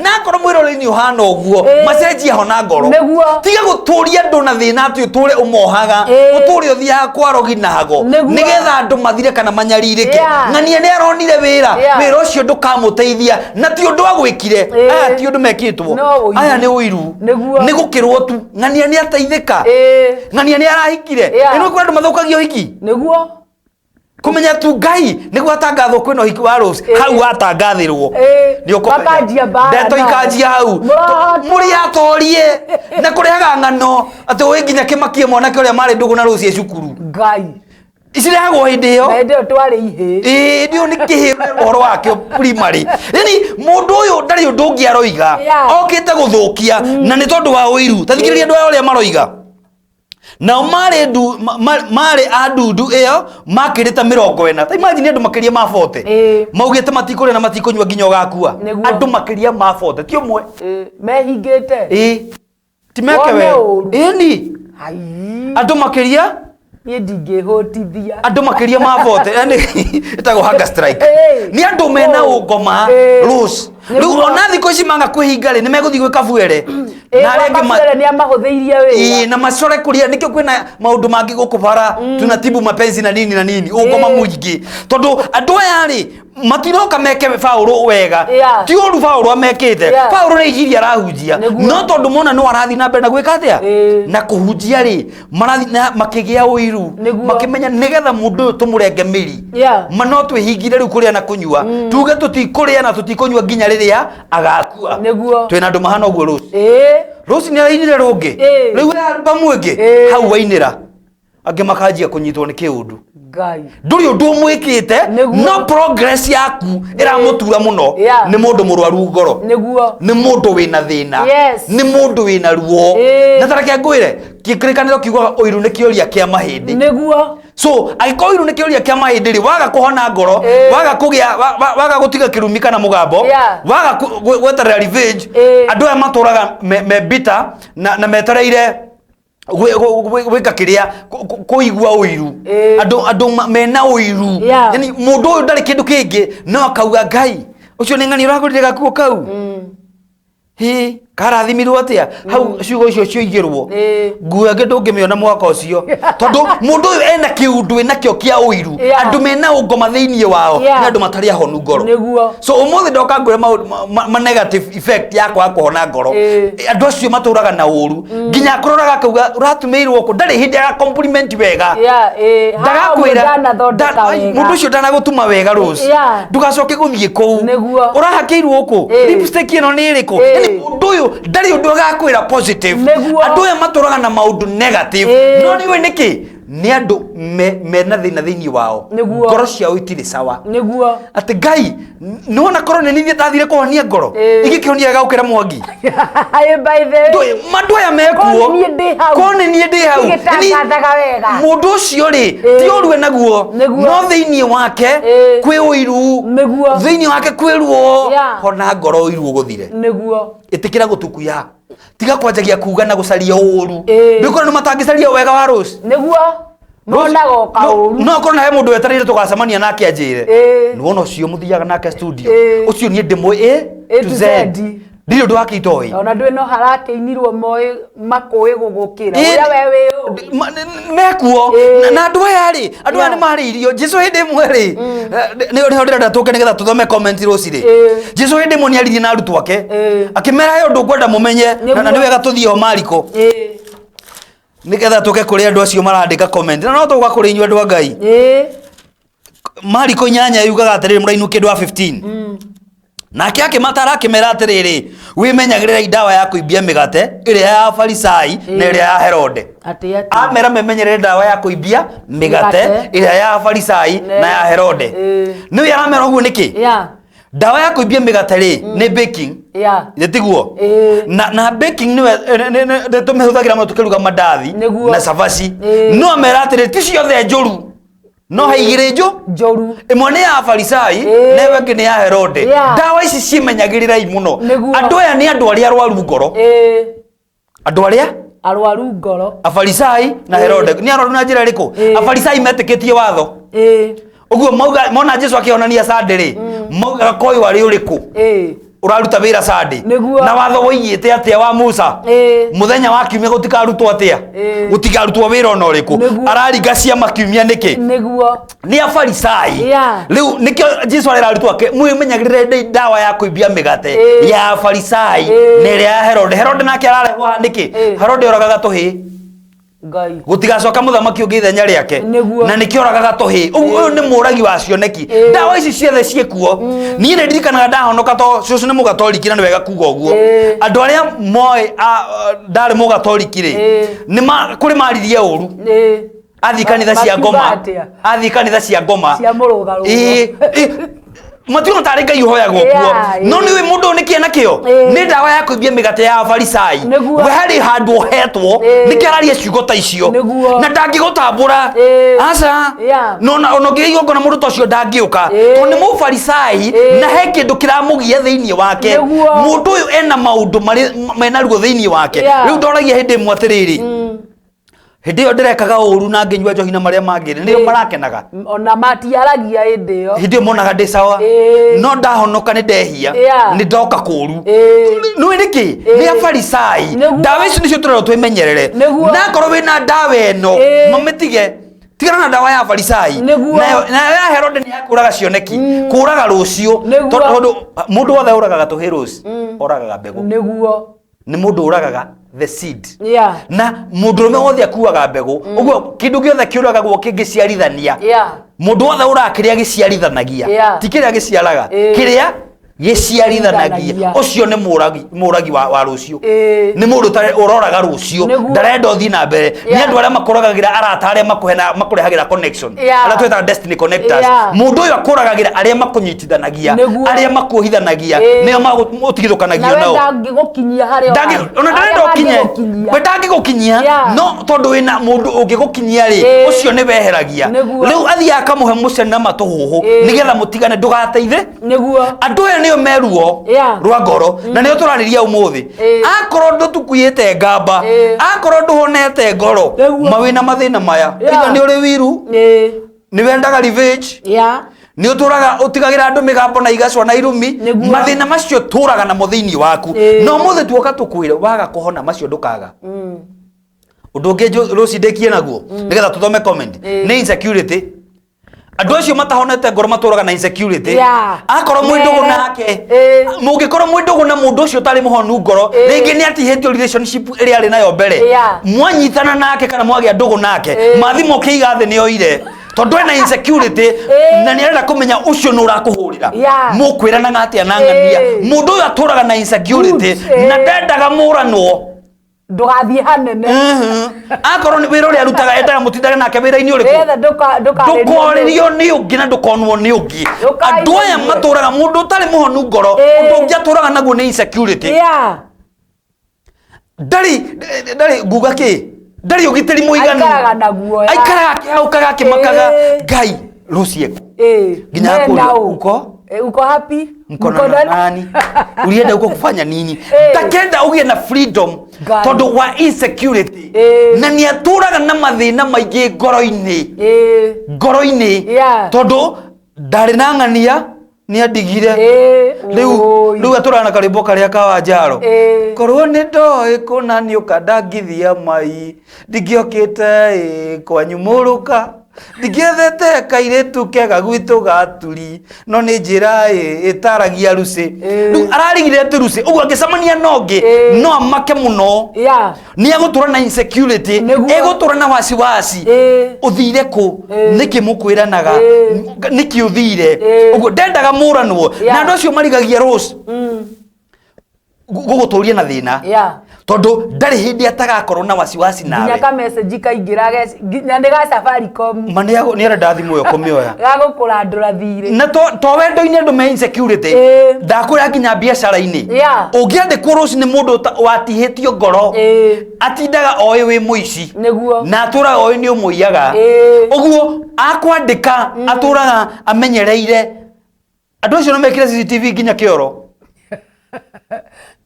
na akorwo mwĩroreri ũhana ũguo macenjia hona ngoro. Nĩguo. Tiga gũtũria andũ na thĩna atĩ ũtũre ũmohaga ũtũre ũthiaga kwa rogi na hago nĩgetha andũ mathire kana manyarirĩke. Ng'ania nĩ aronire wĩra wĩra ũcio ndũkamũteithia na ti ũndũ agwĩkire aya ti ũndũ mekĩtwo No ũiru. Aya nĩ ũiru. Nĩguo. Nĩ gũkĩrwo tu ng'ania nĩ ateithĩka ng'ania nĩ arahikire. Ĩno kwĩ andũ mathũkagia ũhiki. Nĩguo. Kũmenya tu Ngai nĩguo atangathwo kwĩna ũhiki wa Rose hau watangathĩrwo nĩ ũkũmenya. Makanjia mbara ndeto nao. ikanjia hau Mũrahota. Mũrĩ atorie na kũrehaga ng'ano atĩ ũĩ nginya kĩmakie mwanake ũrĩa marĩ ndũgũ na Rose e cukuru. Ngai. Cirehagwo hĩndĩ ĩyo. Na hĩndĩ ĩyo twarĩ ihĩ. Ĩĩ nĩ nĩ kĩhĩ ũhoro wakĩo primary yani mũndũ ũyũ ndarĩ ũndũ ũngĩ aroiga okĩte gũthũkia na nĩ tondũ wa ũiru. Ta thikĩrĩria andũ aya ũrĩa maroiga. Nao marĩ ndu marĩ a ndundu ĩyo makĩrĩte 40. Ta imagine andũ makĩria ma 40 maugĩte matikũrĩa na matikũnyua nginya ũgakua. Nĩguo. Andũ makĩria ma 40 ti ũmwe. Mehingĩte. Ti meke Wone we. ũru. Ĩni Ai. Andũ makĩria Niĩ ndingĩhũtithia. Andũ makĩria ma 40 yani ĩtagwo hunger strike. Nĩ andũ mena ũngoma Rose. Rĩu ona thikũ ici manga kwĩhinga rĩ nĩ megũthiĩ gwĩ kabuere na arĩa angĩ Kabuere nĩ amahũthĩirie wĩra. Ĩĩ, na macore kũrĩa nĩkĩo kwĩna maũndũ mangĩ gũkũ bara tunatibu mapenzi na nini na nini ũngoma mũingĩ tondũ andũ aya rĩ matiroka meke Paulo wega. Ti ũru Paulo amekĩte. Paulo nĩ injiri arahunjia Nĩguo. no tondũ mona no arathiĩ na mbere na gwĩka atĩa na kũhunjia rĩ marathiĩ na makĩgĩa ũiru Nĩguo. makĩmenya nĩgetha mũndũ ũyũ tũmũrenge mĩri ma no twĩhingire rĩu kũrĩa na kũnyua tuge tũtikũrĩa na tũtikũnyua nginya rĩrĩa agakua. Nĩguo. Twĩna andũ mahana ũguo Rose. Rose nĩ arainire rũngĩ rĩu albamu ĩngĩ hau wainĩra angĩ makanjia kũnyitwo nĩ kĩũndũ. Ngai. Ndũrĩ ũndũ ũmwĩkĩte Nĩguo. no progress yaku ĩramũtura mũno. Nĩ mũndũ mũrwaru ngoro. Nĩguo. Nĩ mũndũ wĩna thĩna. Nĩ mũndũ wĩna ruo. Na ta reke ngwĩre kĩrĩkanĩro kiugaga ũiru nĩ kĩũria kĩa mahĩndĩ. Nĩguo. So angĩkorwo ũiru nĩ kĩũria kĩa mahĩndĩ rĩ waga kũhona ngoro waga kũgĩa waga gũtiga kĩrumi kana mũgambo waga gweterera revenge andũ aya matũraga me bitter na metereire gwĩka kĩrĩa kũigua ũiru. Andũ mena ũiru. Yani mũndũ ũyũ ndarĩ kĩndũ kĩngĩ no akauga Ngai ũcio nĩ ng'ani ũragũrire gakuo kau hĩ karathimirwo atĩa hau ciugo icio cioigĩrwo nguo ĩngĩ ndũngĩmĩona mwaka ũcio tondũ mũndũ ũyũ ena kĩũndũ ĩnakĩo kĩa ũiru. Andũ mena ũngoma thĩinĩ wao nĩ andũ matarĩ ahonu ngoro. Nĩguo. So ũmũthĩ ndoka ngwĩre maũndũ ma negative effect ya kwaga kũhona ngoro. Andũ acio matũraga na ũru nginya akũroraga akauga ũratumĩirwo kũ ndarĩ hĩndĩ aga compliment wega. Ndagakwĩra Ndagakwĩra mũndũ ũcio ndanagũtuma wega Rose. Ndũgacoke gũthiĩ kũu. Nĩguo. Ũrahakĩirwo kũ lipstick ĩno nĩ ĩrĩkũ. Yani mũndũ ũyũ ndarĩ ũndũ agakwĩra positive. Nĩguo. Andũ aya matũraga na maũndũ negative no nĩ nĩkĩ nĩ andũ mena thĩna thĩinĩ wao. Nĩguo. Ngoro ciao itirĩ sawa. Nĩguo. Atĩ Ngai nĩwona korwo nĩ niĩ ndathire kũhonia ngoro ingĩkĩhonia gagũkĩra Mwangi. Ĩ, by the way. Andũ aya mekuo. Ko nĩ niĩ ndĩ hau. Ko nĩ niĩ ndĩ hau. Ingĩtangathaga wega. Mũndũ ũcio rĩ ti ũru enaguo Nĩguo. no thĩinĩ wake kwĩ ũiru. Nĩguo. Thĩinĩ wake kwĩ ruo. Hona ngoro ũiru ũgũthire. Nĩguo. Ĩtĩkĩra gũtukuya tiga kwanjagia kuga na gũcaria ũru. Ndũkorwo nĩ matangĩcaria wega wa Rose. Nĩguo. Monaga o kaũru. No korwo na he mũndũ wetereire tũgacemania nake anjĩre nĩwona ũcio mũthiaga nake studio ũcio niĩ ndĩmũĩ A to to Z. Z. Ndirĩ ũndũ wake itoĩ. Ona ndũĩ no harakĩinirwo moĩ makũĩ gũgũkĩra. Ũrĩa we wĩ ũũ. Mekuo na andũ aya rĩ andũ aya nĩ marĩirio Jesu hĩndĩ ĩmwe rĩ nĩ nĩho ndĩrenda tũke nĩgetha tũthome comment rũci rĩ. Jesu hĩndĩ ĩmwe nĩ aririe na arutwo ake akĩmera he ũndũ ngwenda mũmenye na nĩ wega tũthiĩ ho Mariko nĩgetha tũke kũrĩ andũ acio marandĩka comment na no tũka kũrĩ inyuĩ andũ a Ngai. Mariko 8 yugaga atĩrĩrĩ mũrainũkia andũ a 15. Nake akĩmatara akĩmera atĩrĩrĩ, wĩmenyagĩrĩrei ndawa ya kũimbia mĩgate ĩrĩa ya Farisai na ĩrĩa ya Herode. Atĩ atĩ. Amera memenyerere ndawa ya kũimbia mĩgate Mĩgate. ĩrĩa ya Farisai na ya Herode. Nĩwe aramera ũguo nĩkĩ? Ndawa ya kũimbia mĩgate rĩ, nĩ baking. Nĩ tiguo? Na baking nĩwe nĩ tũmĩhũthagĩra mũno tũkĩruga mandathi Nĩguo. na cabaci. No amera atĩrĩ, ti ciothe njũru, no he igĩrĩ njũru. Ĩmwe nĩ ya Farisai na ĩyo ĩngĩ nĩ ya Herode. Ndawa ici ciĩmenyagĩrĩrai mũno. Nĩguo. Andũ aya nĩ andũ arĩa arwaru ngoro. Andũ arĩa Arwaru ngoro. Afarisai na Herode nĩ arwaru na njĩra ĩrĩkũ? Afarisai metĩkĩtie watho. Ũguo mauga mona Jesu akĩonania Sunday rĩ, maugaga koyũ arĩ ũrĩkũ ũraruta wĩra Sunday? Nĩguo. Na watho woigĩte atĩa wa Musa? Mũthenya wa kiumia gũtikarutwo atĩa? Gũtikarutwo wĩra ona ũrĩkũ. Nĩguo. Araringa ciama kiumia nĩkĩ? Nĩguo. Nĩ Afarisai. Rĩu nĩkĩo Jesu arera arutwo ake, mwĩmenyagĩrĩre ndawa ya kũimbia mĩgate ya Afarisai na ĩrĩa ya Herode. Herode nake ararehwo haha nĩkĩ? Herode oragaga tũhĩĩ. Ngai. Gũtigacoka mũthamaki ũngĩ ithenya rĩake. Nĩguo. Na nĩkĩo oragaga tũhĩĩ. Ũguo ũyũ nĩ mũũragi wa cioneki. Ndawa ici ciothe ciĩkuo. Niĩ nĩ ndirikanaga ndahonoka, to cũcũ nĩ mũgatoliki na nĩ wega kuga ũguo. Andũ arĩa moĩ ndarĩ mũgatoliki rĩ, nĩ kũrĩ maririe ũru. Athiĩ kanitha cia Makiuga ngoma. atĩa? Athiĩ kanitha cia ngoma. Cia mũrũgarũgo. Mationa tarĩ Ngai ũhoyagwo kuo. No nĩ ũĩ mũndũ ũyũ nĩkĩ enakĩo? Nĩ ndawa ya kũimbia mĩgate ya Afarisai. Nĩguo. We harĩ handũ ohetwo, nĩkĩo araria ciugo ta icio. Nĩguo. Na ndangĩgũtambũra. Aca. No ona ũngĩgĩa igongona mũndũ ta ũcio ndangĩũka. Tondũ nĩ mũfarisai na he kĩndũ kĩramũgia thĩinĩ wake. Nĩguo. Mũndũ ũyũ ena maũndũ marĩ mena ruo thĩinĩ wake. Rĩu ndoragia hĩndĩ ĩmwe atĩrĩrĩ, hĩndĩ ĩyo ndĩrekaga ũru na ngĩnyua njohi na marĩa mangĩ nĩo marakenaga. Ona matiaragia hĩndĩ ĩyo. Hĩndĩ ĩyo monaga ndĩ sawa. No ndahonoka nĩ ndehia, nĩ ndoka kũru. Nĩũĩ nĩkĩ? Nĩ Afarisai. Nĩguo. Ndawa ici nĩcio tũrerwo twĩmenyerere. Nĩguo. Na akorwo wĩna ndawa ĩno, mamĩtige. Tigana na ndawa ya Farisai. Nĩguo. Nayo ya Herode nĩ ya kũraga cioneki, kũraga rũciũ. Nĩguo. Tondũ mũndũ wothe ũragaga tũhĩ rũciũ, oragaga mbegũ. Nĩguo. Nĩ mũndũ ũragaga the seed. Na mũndũrũme wothe akuaga mbegũ. Ũguo kĩndũ gĩothe kĩũragagwo kĩngĩciarithania. Mũndũ wothe ũraga kĩrĩa gĩciarithanagia. Ti kĩrĩa gĩciaraga. Kĩrĩa gĩciarithanagia. Ũcio nĩ mũragi wa rũciũ. Nĩ mũndũ ũroraga rũciũ. Nĩguo. Ndarenda ũthiĩ na mbere. Nĩ andũ arĩa makũragagĩra arata arĩa makũrehagĩra connection. Arĩa twĩtaga destiny connectors. Mũndũ ũyũ akũragagĩra arĩa makũnyitithanagia, Nĩguo. arĩa makuohithanagia, nĩo ũtigithũkanagio Nawe nao. ndangĩgũkinyia harĩa ũrathiĩ. Ona ndarenda Arĩa ũkinye. mangĩgũkinyia. We ndangĩgũkinyia, no tondũ wĩna mũndũ ũngĩgũkinyia rĩ, ũcio nĩ weheragia. Nĩguo. Rĩu athiaga akamũhe mũcene na matũhũhũ, nĩgetha mũtigane ndũgateithe. Nĩguo. Andũ aya nĩo meruo rwa ngoro, na nĩo tũrarĩria ũmũthĩ. Akorwo ndũtukuĩte ngamba, akorwo ndũhonete ngoro, Nĩguo. mawĩna mathĩna maya. Either nĩ ũrĩ wiru, nĩ wendaga revenge, nĩ ũtũraga ũtigagĩra andũ mĩgambo na igacwa na irumi. Nĩguo. Mathĩna macio tũraga namo thĩinĩ waku. Na ũmũthĩ tuoka tũkwĩre waga kũhona macio ndũkaga. Ũndũ ũngĩ rũci ndĩkie naguo nĩgetha tũthome comment, nĩ insecurity. Andũ acio matahonete ngoro matũraga na insecurity. Akorwo mwĩ ndũgũ nake, mũngĩkorwo mwĩ ndũgũ na mũndũ ũcio ũtarĩ mũhonu ngoro, rĩngĩ nĩ atihĩtio relationship ĩrĩa arĩ nayo mbere. Mwanyitana nake kana mwagĩa ndũgũ nake, mathimũ ũkĩiga thĩ nĩ oire. Tondũ ena insecurity, na nĩ arenda kũmenya ũcio nĩ ũrakũhũrĩra. Mũkwĩranaga atĩa na ng'ania. Mũndũ ũyũ atũraga na insecurity, Good. na ndendaga mũranwo. Ndũgathiĩ hanene. Akorwo nĩ wĩra ũrĩa arutaga, endaga mũtindage nake wĩra-inĩ ũrĩkũ? Nĩgetha ndũkarĩrio Ndũkorĩrio nĩ ũngĩ na ndũkonwo nĩ ũngĩ. Ndũkaigua. Andũ aya matũraga, mũndũ ũtarĩ mũhonu ngoro, ũndũ ũngĩ atũraga naguo nĩ insecurity. Ndarĩ nguga kĩ? Ndarĩ ũgitĩri mũiganu. Aikaraga na guoya. Aikaraga akĩhaũkaga akĩmakaga. Ngai, rũciũ ekũ? Nginya Nenda akũria, ũ. uko? Uko happy? Mkono Mkono na nani? Ulienda huko kufanya nini? Ndakenda ũgĩe na freedom Ngai. tondũ wa insecurity. Na nĩ atũraga na mathĩna maingĩ ngoro-inĩ. Ngoro-inĩ. Tondũ ndarĩ na ng'ania, nĩ andigire. Rĩu atũraga na karwĩmbo karĩa ka Wanjaro. Korwo nĩ ndoĩ kũna nĩ ũka ndangithia mai, ndingĩokĩte kwanyu mũrũka. Ndingĩethete kairĩtu kega gwitũ gaturi, no nĩ njĩra ĩ ĩtaragia Lucy. Rĩu ararigire atĩ Lucy ũguo angĩcemania na ũngĩ no amake mũno. Nĩ egũtũra na insecurity, egũtũra na wasiwasi. Ũthire kũ? Nĩkĩ mũkwĩranaga? Nĩkĩ ũthire? Ũguo ndendaga mũranwo. Na andũ acio marigagia Rose gũgũtũria na thĩna. Tondũ ndarĩ hĩndĩ atagakorwo na wasiwasi nawe. Nginya ka message kaingĩra nginya nĩ ga Safaricom. Ma nĩ arenda thimũ ĩyo kũmĩoya. Gagũkũrandũra thirĩ. Na to wendo-inĩ andũ me insecurity. Ndakwĩra nginya biacara-inĩ. Ũngĩandĩkwo rũci nĩ mũndũ watihĩtio ngoro. Atindaga oĩ wĩ mũici. Nĩguo. Na atũraga oĩ nĩ ũmũiyaga. Ũguo akwandĩka atũraga amenyereire. Andũ acio no mekĩre CCTV nginya kĩoro.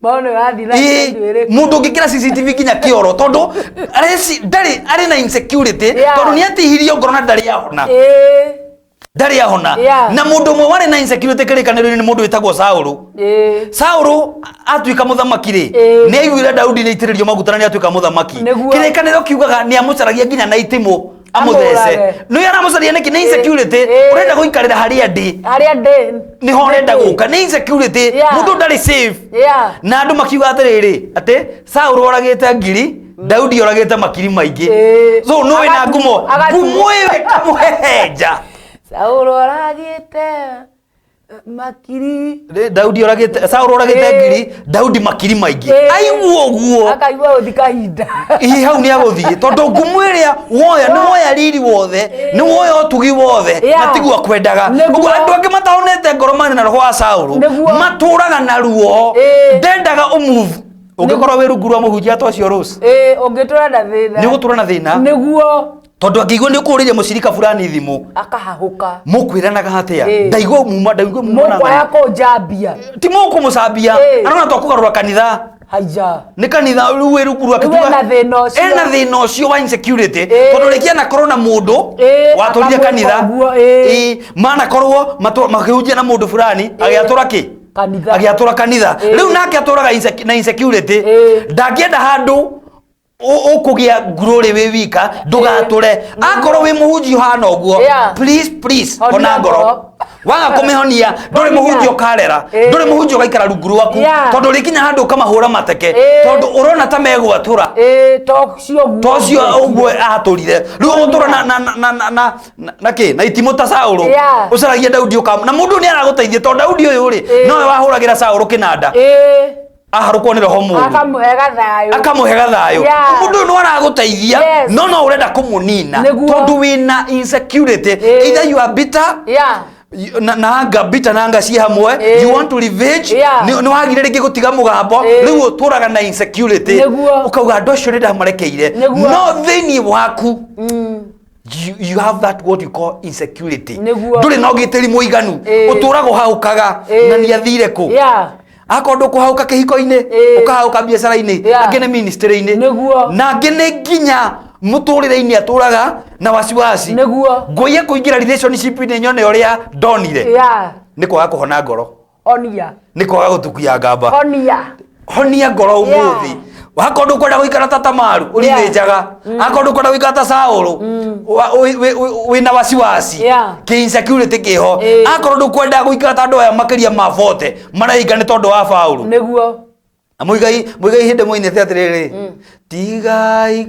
Mone wathiĩ na Ĩĩ, kĩndũ ĩrĩkũ. mũndũ ũngĩkĩra CCTV nginya kĩoro tondũ areci ndarĩ arĩ na insecurity tondũ nĩ atihirio ngoro na ndarĩ ahona. Ndarĩ ahona. Na mũndũ ũmwe warĩ na insecurity kĩrĩkanĩro-inĩ nĩ mũndũ wĩtagwo Saũlũ. Saũlũ atuĩka mũthamaki rĩ, nĩ aiguire Daudi nĩ aitĩrĩrio maguta na nĩ atuĩka mũthamaki. Kĩrĩkanĩro kiugaga nĩ amũcaragia nginya na itimũ amũthece. Nĩ aramũcaria nĩkĩ? Nĩ insecurity. Ũrenda gũikarĩra harĩa ndĩ. Harĩa ndĩ. Nĩho ũrenda gũka. Nĩ insecurity. Mũndũ ndarĩ safe. Na andũ makiuga atĩrĩrĩ, atĩ Saũlũ oragĩte ngiri, Daudi oragĩte makiri maingĩ. So nũ wĩna ngumo? Ngumo ĩyo ĩkamũhehenja. Saũlũ oragĩte makiri. Daudi oragĩte, Saũlũ oragĩte ngiri, Daudi makiri maingĩ. Aigua ũguo. Akaigua gũthiĩ kahinda. Ĩ hau nĩ agũthiĩ tondũ ngumo ĩrĩa woya nĩ woya riri wothe, nĩ woya ũtugi wothe, na tiguo akwendaga. Ũguo andũ angĩ matahonete ngoro marĩ na roho wa Saũlũ, matũraga na ruo, ndendaga ũmove. Ũngĩkorwo wĩ rungu rwa mũhunjia ta ũcio Rose, Ũngĩtũra na thĩna. Nĩ ũgũtũra na thĩna. Nĩguo. Tondũ angĩigua nĩ ũkũrĩire mũcirika fulani thimũ, akahahũka. Mũkwĩranaga atĩa? Ndaigua muma, ndaigua muma na Mũkwaya kũnjambia. Ti mũkũmũcambia. Arona to kũgarũra kanitha. Haija. Nĩ kanitha rĩu wĩ rungu rwake. Rĩu ena thĩna ũcio. Ena thĩna ũcio wa insecurity. Tondũ rĩngĩ anakorwo na mũndũ watũrire akamwĩka kanitha. ũguo, Manakorwo makĩhunjia na mũndũ fulani, agĩatũra kĩ? Kanitha. Agĩatũra kanitha. Rĩu nake atũraga na insecurity. Ndangĩenda handũ ũkũgĩa ngurũrĩ wĩ wika, ndũgatũre. Akorwo wĩ mũhunjia ũhana ũguo, please, please, Honia hona ngoro. ngoro. Waga kũmĩhonia, ndũrĩ mũhunjia ũkarera, ndũrĩ mũhunjia ũgaikara rungu rwaku, tondũ ũrĩkinya handũ ũkamahũra mateke, tondũ ũrona ta megwatũra. To cio ũguo atũrire. Rĩu ũgũtũra na kĩ? Na itimũ ta Saũlũ. Ũcaragia Daudi ũka, na mũndũ nĩ aragũteithia tondũ Daudi ũyũ rĩ, nowe wahũragĩra Saũlũ kĩnanda. Aharũkwo nĩ roho mũũru. Akamũhe gathayũ. Akamũhe gathayũ. Mũndũ ũyũ no aragũteithia, no no ũrenda kũmũnina. Tondũ wĩna insecurity. Either you are bitter, na anga bitter na anga ciĩ hamwe, you want to revenge, nĩ wagire rĩngĩ gũtiga mũgambo, rĩu ũtũraga na insecurity. Ũkauga andũ acio nĩ ndamarekeire. No thĩinĩ waku, you have that what you call insecurity. Ndũrĩ na ũgitĩri mũiganu. Ũtũraga ũhahũkaga, na nĩ athire kũ? Akorwo ndũkũhahũka kĩhiko-inĩ, ũkahahũka biacara-inĩ, angĩ nĩ ministry-inĩ. Na angĩ nĩ nginya mũtũrĩre-inĩ atũraga na wasiwasi. Ngũiye kũingĩra relationship-inĩ nyone ũrĩa ndonire. Nĩ kwaga kũhona ngoro. Honia. Nĩ kwaga gũtukia ngamba. Honia. Honia ngoro ũmũthĩ. Wakorwo ndũkwenda gũikara ta Tamaru, ũrithĩnjaga. Akorwo ndũkwenda gũikara ta Saũlũ, wĩna wasiwasi. Kĩ insecurity kĩho. Akorwo ndũkwenda gũikara ta andũ aya makĩria ma 40, marahinga nĩ tondũ wa Paũlũ. Na Muigai hĩndĩ moinĩte atĩrĩrĩ, tigai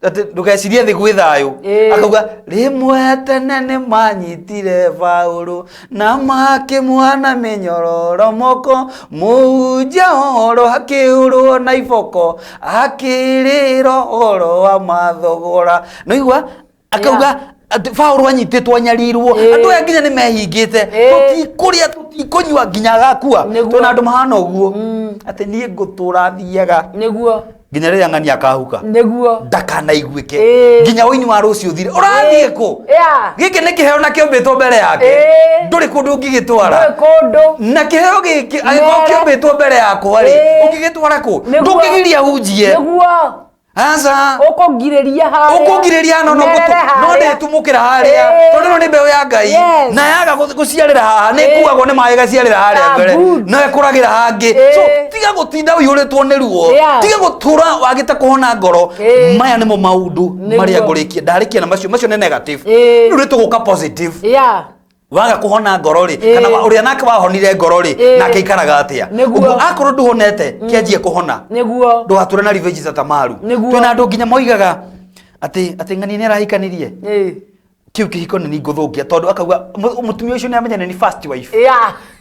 atĩ ndũgecirie thĩ gwĩ thayũ. Akauga rĩmwe tene nĩ manyitire Paũlũ na makĩmuoha na mĩnyororo moko, mũhunjia ũhoro akĩhũrwo na iboko, akĩrĩrwo ũhoro wa mathogora. Nĩwaigua? Akauga atĩ Paũlũ anyitĩtwo anyarirwo. Andũ aya nginya nĩ mehingĩte. Tũtikũrĩa, tũtikũnyua nginya agakua. Twĩna andũ mahana ũguo. Atĩ niĩ ngũtũra thiaga. Nginya rĩrĩa ng'ani akahuka. Ndakanaiguĩke. Nginya ũini wa rũciũ ũthire. Ũrathiĩ kũ? Gĩkĩ nĩ kĩheo na kĩombĩtwo mbere yake. Ndũrĩ kũndũ ũngĩgĩtwara. Ndũrĩ kũndũ. Na kĩheo gĩkĩ angĩkorwo kĩombĩtwo mbere yakwa rĩ, ũngĩgĩtwara kũ? Ndũngĩgiria hunjie. Aca. Ũkũngirĩria harĩa. Ũkũngirĩria no no Merere no harĩa. ndĩtumũkĩra harĩa. Tondũ ĩno nĩ mbeũ ya Ngai. Na yaga gũciarĩra haha nĩ ĩkuagwo nĩ maĩ ĩgaciarĩra harĩa Ah, mbere. good. No ĩkũragĩra hangĩ. So tiga gũtinda ũiyũrĩtwo nĩ ruo. Tiga gũtũra wagĩte kũhona ngoro. Maya nĩmo maũndũ marĩa ngũrĩkia. Ndarĩkia na macio macio nĩ negative. Rĩu nĩ tũgũka positive. Waga kũhona ngoro rĩ, kana ũrĩa nake wahonire ngoro rĩ, nake aikaraga atĩa? Ũguo akorwo ndũhonete, kĩanjie kũhona. Nĩguo. Ndũgatũre na revenge ta Tamaru. Twĩna andũ nginya moigaga atĩ atĩ ng'ania nĩ arahikanirie. Kĩu kĩhiko nĩ niĩ ngũthũkia tondũ akauga mũtumia ũcio nĩ amenya nĩ niĩ first wife.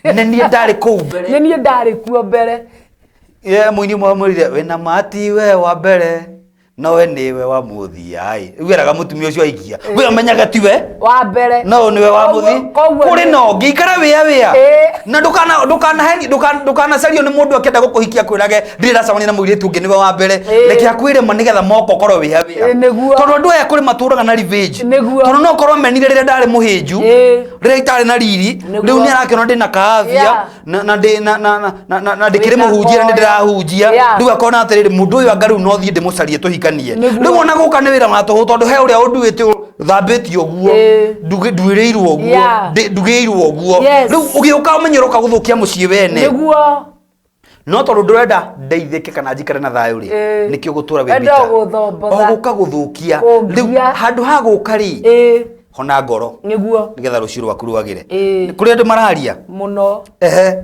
Nĩ niĩ ndarĩ kũu mbere. Nĩ niĩ ndarĩ kuo mbere. Ye mũini ũmwe amwĩrire wĩna mati we wa mbere nowe nĩwe wa mũthia ĩ. Rĩu eraga mũtumia ũcio aikia. We amenyaga tiwe wa mbere. No nĩwe wa mũthi. Kũrĩ na ũngĩ ikara wĩa wĩa. Na ndũkana ndũkanaheni ndũkanacario nĩ mũndũ akĩenda gũkũhikia kwĩrage ndirĩ ndacemania na mũirĩtu ũngĩ nĩwe wa mbere. Reke akwĩre ma nĩgetha moka ũkorwo wĩa wĩa. Nĩguo. Tondũ andũ aya kũrĩ matũraga na revenge. Nĩguo. Tondũ no korwo amenire rĩrĩa ndarĩ mũhĩnju. Rĩrĩa itarĩ na riri. Rĩu nĩ arakĩona ndĩna kaafia. Na na ndĩ na na na na na na ndĩkĩrĩ Wĩna mũhunjia na koya. nĩndĩrahunjia. Rĩu akona atĩrĩrĩ mũndũ ũyũ anga rĩu no thiĩ ndĩmũcarie tũhikanie. Rĩu ona gũka nĩ wĩra wa tũhũ tondũ he ũrĩa ũnduĩte thambĩtio ũguo nduĩrĩirwo ũguo ndugĩirwo ũguo. Rĩu ũgĩũka ũmenye ũroka gũthũkia mũciĩ wene. Nĩguo. No tondũ ndũrenda ndeithĩke kana njikare na thayũ rĩ, nĩkĩo gũtũra wĩ Wenda bitter. gũthombotha. O gũka gũthũkia. Rĩu handũ ha gũka rĩ, hona ngoro. Nĩguo. Nĩgetha rũciũ rwaku rwagĩre. Kũrĩ andũ mararia? Mũno. Ehe.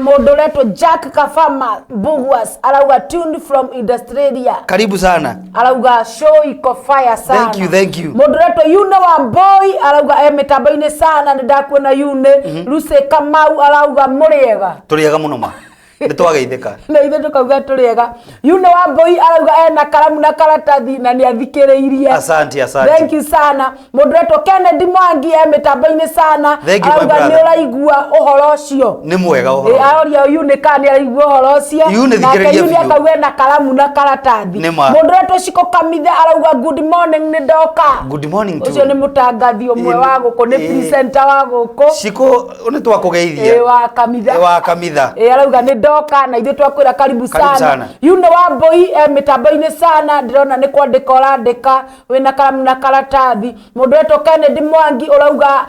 Mũndũ ũretwo Jack Kafama Buguas arauga tuned from Industralia. Karibu sana. Arauga show iko fire sana. Thank you, thank you. Mũndũ ũretwo Yune wa Mboi arauga e mĩtambo-inĩ sana nĩ ndakuona Yune. Lucy Kamau arauga mũrĩega. Tũrĩega mũno ma. Nĩ twageithĩka. Na ithuĩ tũkauga tũrĩega. Yune wa Mboi arauga ena karamu na karatathi na nĩ athikĩrĩirie. Asante, asante. Thank you sana. Mũndũ ũretwo Kennedy Mwangi e mĩtambo-inĩ sana. Thank you, my Arauga nĩ brother. ũraigua ũhoro ũcio. Nĩ mwega ũhoro. Aroria Yune kana nĩ araigua ũhoro ũcio. Yune Nake thikĩrĩria Yune biũ. akauga ena karamu na karatathi. Nĩ ma. Mũndũ ũretwo Shiko Kamithe arauga good morning nĩ ndoka. Good morning to Ũcio nĩ mũtangathi ũmwe wa gũkũ, nĩ presenter wa gũkũ. Shiko nĩ twakũgeithia. Wa Kamitha. Wa Kamitha. Arauga nĩ ndoka na ithuĩ twakwĩra karibu Karibu sana. sana. Yune wa Mboi mĩtambo-inĩ sana ndĩrona nĩ kwandĩka ũrandĩka wĩna karamu na karatathi. Mũndũ wetwo Kennedy Mwangi ũrauga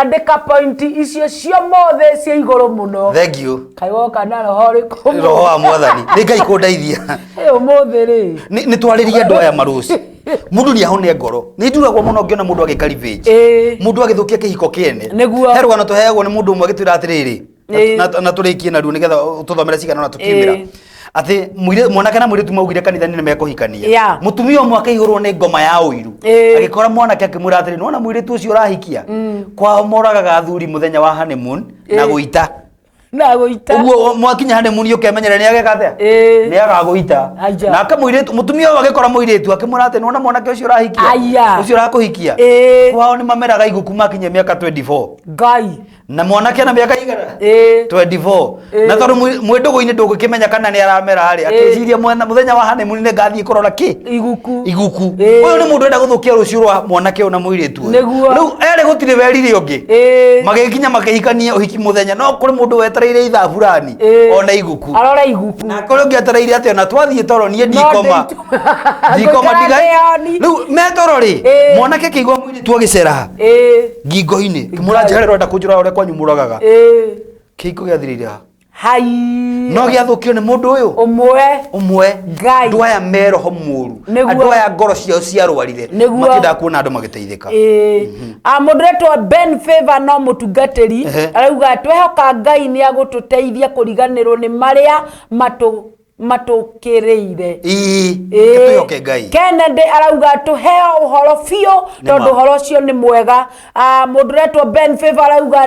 andĩka point icio ciomothe cia igũrũ mũno. Thank you. Kaĩ woka na roho ũrĩkũ? Roho wa mwathani. Nĩ Ngai kũndeithia. Ũmũthĩ rĩ. Nĩ twarĩrie andũ aya marũci. Mũndũ nĩ ahone ngoro. Nĩ nduragwo mũno ngĩona mũndũ agĩka revenge. Mũndũ agĩthũkia kĩhiko kĩene. Nĩguo. He rũgano tũheagwo nĩ mũndũ ũmwe agĩtwĩra atĩrĩrĩ. Na tũrĩkie naruo nĩgetha tũthomere cigana na tũkiumĩra. Atĩ mwanake na mũirĩtu maugire kanitha-inĩ nĩ mekũhikania. Mũtumia ũmwe akĩihũrwo nĩ ngoma ya ũiru. Agĩkora mwanake akĩmwĩra atĩrĩ, nĩwona mũirĩtu ũcio ũrahikia? Kwao moragaga athuri mũthenya wa honeymoon na gũita. Na gũita. Ũguo mwakinya honeymoon ũkemenyera nĩ ageka atĩa? Nĩ agagũita. Nake mũirĩtu mũtumia ũyũ agĩkora mũirĩtu akĩmwĩra atĩ nĩwona mwanake ũcio ũrahikia? Ũcio ũrakũhikia? Kwao nĩ mameraga iguku makinyia mĩaka 24. Ngai. Na mwanake na mĩaka igana? 24. Na tondũ mwĩ ndũgũ-inĩ ndũngĩkĩmenya kana nĩ aramera rĩ, akĩciria mũthenya wa honeymoon nĩ ngathiĩ kũrora kĩ? Iguku. Iguku. Ũyũ nĩ mũndũ enda gũthũkia rũciũ rwa mwanake ũyũ na mũirĩtu ũyũ. Nĩguo. Rĩu erĩ gũtirĩ werire ũngĩ. Magĩkinya makĩhikania ũhiki mũthenya no kũrĩ mũndũ wetereire ithaa fulani ona iguku. Arore iguku. Na kũrĩ ũngĩ etereire atĩ ona twathiĩ toro niĩ ndikoma. Ndikoma Ngũikara ndiga. ndĩoni. Rĩu me toro rĩ, mwanake akĩigua mũirĩtu agĩcera ngingo-inĩ. Kĩmũra njeherera ũrenda kũnjũraga ũrĩa kwanyu mũragaga. Kĩhiko gĩathirĩire ha? Hai. No gĩathũkio nĩ mũndũ ũyũ ũmwe. Ũmwe. Ngai. Andũ aya me roho mũru. Nĩguo. Andũ aya ngoro ciao ciarwarire. Nĩguo. Matiendaga kuona andũ magĩteithĩka. Mũndũ ũretwo Ben Favor no mũtungatĩri arauga twehoka Ngai nĩ agũtũteithia kũriganĩrwo nĩ marĩa matũkĩrĩire. Twĩhoke Ngai. Kennedy arauga tũheo ũhoro biũ Nĩ tondũ ma. ũhoro ũcio nĩ mwega. Mũndũ ũretwo Ben Favor arauga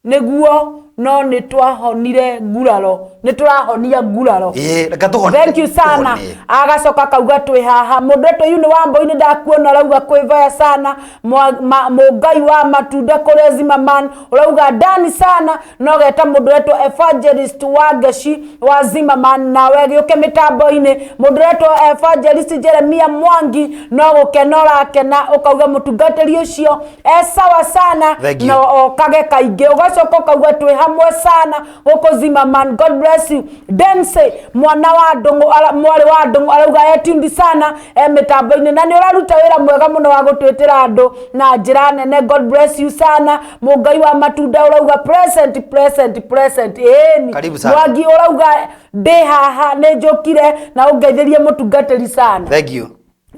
nĩguo no nĩ twahonire nguraro, nĩ tũrahonia nguraro. Reke tũhone. Thank you sana. Agacoka akauga twĩ haha. Mũndũ ũretwo Yune wa Mboi nĩ ndakuona arauga kwĩ vaya sana. Mũngai wa matunda kũrĩa Zimmerman ũrauga ndani sana no geta mũndũ ũretwo Evangelist wa Ngeci wa Zimmerman nawe gĩũke mĩtambo-inĩ. Mũndũ ũretwo Evangelist Jeremia Mwangi no gũkena ũrakena ũkauga mũtungatĩri ũcio e sawa sana Thank you. na okage kaingĩ. Ũgacoka ũkauga twĩ Hamwe sana gũkũ Zimmerman, God bless you. Dense mwana wa Ndũng'ũ, mwarĩ wa Ndũng'ũ arauga etundi sana e mĩtambo-inĩ, na nĩ ũraruta wĩra mwega mũno wa gũtwĩtĩra andũ na njĩra nene. God bless you sana. Mũngai wa matunda ũrauga present, present, present. Ĩni. Karibu sana. Mwangi ũrauga ndĩ haha, nĩ njũkire na ũngeithĩrie mũtungatĩri sana. Thank you.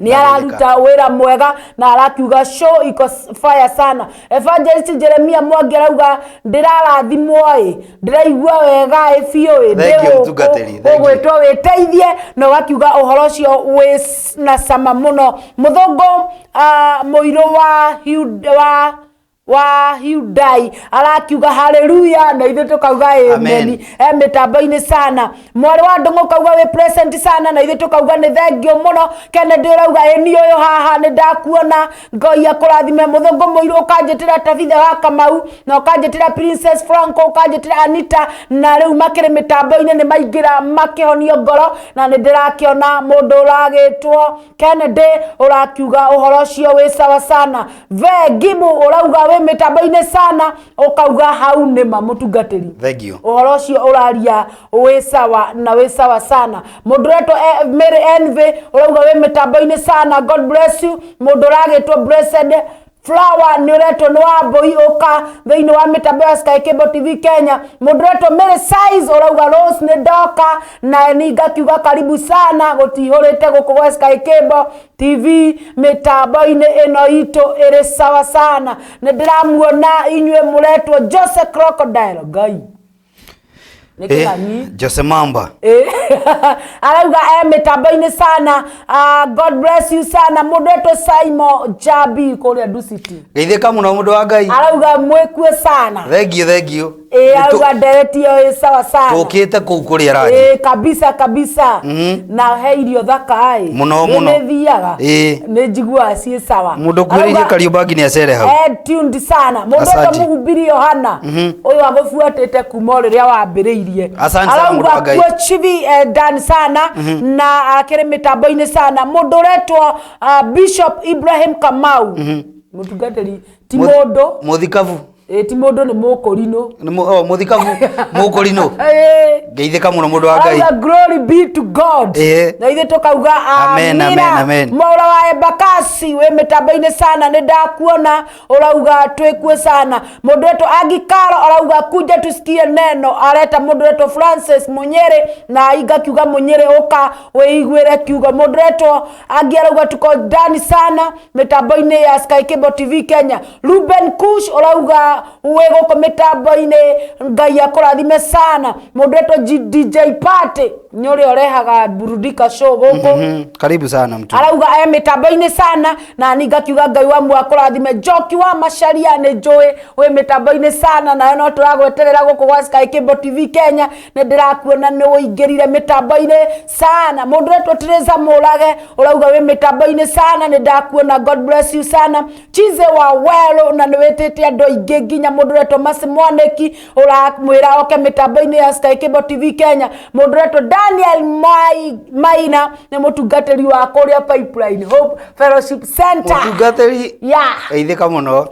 Nĩ araruta wĩra mwega na arakiuga show iko fire sana. Evangelist Jeremia Mwangi arauga ndĩrarathimwo ĩ, ndĩraigua wega ĩ biũ ĩ. Thank you, mũtungatĩri, thank you. Ũgwĩtwo wĩteithie na ũgakiuga ũhoro ũcio wĩ na cama mũno. Mũthũngũ mũirũ wa Hyundai arakiuga haleluya, na ithuĩ tũkauga amen. Amen. E mĩtambo-inĩ sana. Mwarĩ wa Ndũng'ũ kauga wĩ present sana, na ithuĩ tũkauga nĩ thengio mũno. Kennedy ũrauga ĩ niĩ ũyũ haha nĩ ndakuona, Ngai akũrathime. Mũthũngũ mũirũ ũkanjĩtĩra Tabitha wa Kamau, na ũkanjĩtĩra Princess Franco, ũkanjĩtĩra Anita, na rĩu makĩrĩ mĩtambo-inĩ nĩ maingĩra makĩhonio ngoro, na nĩ ndĩrakĩona mũndũ ũragĩtwo Kennedy ũrakiuga ũhoro ũcio wĩ sawa sana. Ve Gimu ũrauga wĩ mĩtambo-inĩ sana, ũkauga hau nĩma mũtungatĩri. Thank you. Ũhoro ũcio ũraria wĩ sawa na wĩ sawa sana. Mũndũ ũretwo Mary Envy ũrauga wĩ mĩtambo-inĩ sana, God bless you. Mũndũ ũragĩtwo Blessed Flower nĩ ũretwo nĩ Wambũi, ũka thĩinĩ wa mĩtambo ya Sky Cable TV Kenya. Mũndũ ũretwo Mary Size ũrauga Rose nĩ ndoka, na ni ngakiuga karibu sana, gũtihũrĩte gũkũ gwa Sky Cable TV mĩtambo-inĩ ĩno itũ ĩrĩ sawa sana. Nĩ ndĩramuona inyuĩ mũretwo Jose Crocodile, Ngai nĩ kĩgani. Jose Mamba. Arauga e mĩtambo-inĩ sana. God bless you sana. Mũndũ etwo Simon Jabi kũrĩa Dusit. Geithĩka mũno mũndũ wa Ngai. Arauga mwĩkue sana. Thank you, thank you. Arauga ndereti ĩyo ĩ sawa sana. Tũkĩte kũu kũrĩa ranji. Kabisa kabisa. Na he irio thaka ĩ. Mũno, mũno. Nĩ thiaga. Nĩ njiguaga ciĩ sawa. Mũndũ ũkuhĩrĩirie Arauga Kariobangi nĩ acere hau. Tuned sana. Mũndũ etwo Asante. Mũhubiri Yohana ũyũ agũbuatĩte kuma o rĩrĩa wambĩrĩirie. Asante sana mũndũ wa Arauga Ngai. kuo chivi dan sana na akĩrĩ mĩtambo-inĩ sana. Mũndũ ũretwo Bishop Ibrahim Kamau. Mũtungatĩri ti mũndũ. Mũthikabu. Ti mũndũ nĩ mũkũrinũ. Nĩ mũthikabu mũkũrinũ. Ngeithĩka mũno mũndũ wa Ngai. Arauga glory be to God. Na ithuĩ tũkauga Amen, amen, amina. amen. Mwaũra wa Embakasi wĩ mĩtambo-inĩ sana, nĩ ndakuona ũrauga twĩkuo sana. Mũndũ wetwo Agi Karo arauga kuja tusikie neno, areta mũndũ wetwo Francis Munyere na ingakiuga Munyere ũka wĩiguĩre kiugo. Mũndũ wetwo Agi arauga tuko ndani sana mĩtambo-inĩ ya Sky Cable TV Kenya. Ruben Kush ũrauga wĩ gũkũ mĩtambo-inĩ, Ngai akũrathime sana. Mũndũ wetwo DJ Party nĩ ũrĩa ũrehaga Burudika show gũkũ. Karibu sana mtu. Arauga e mĩtambo-inĩ sana, na ni ngakiuga Ngai wa muoyo akũrathime. Njoki wa Macharia nĩ njũĩ wĩ mĩtambo-inĩ sana, nayo no tũragweterera gũkũ gwa Sky Cable TV Kenya. Nĩ ndĩrakuona nĩ ũingĩrire mĩtambo-inĩ sana. Mũndũ ũretwo Teresa Mũrage ũrauga wĩ mĩtambo-inĩ sana, nĩ ndakuona, God bless you sana. Chize wa Welo na nĩ wĩtĩte andũ aingĩ nginya mũndũ ũretwo Mercy Mwaniki ũramwĩra oke mĩtambo-inĩ ya Sky Cable TV Kenya. Mũndũ ũretwo Daniel Maina nĩ mũtungatĩri wa kũrĩa Pipeline Hope Fellowship Center. Mũtungatĩri. Yeah. Geithĩka mũno.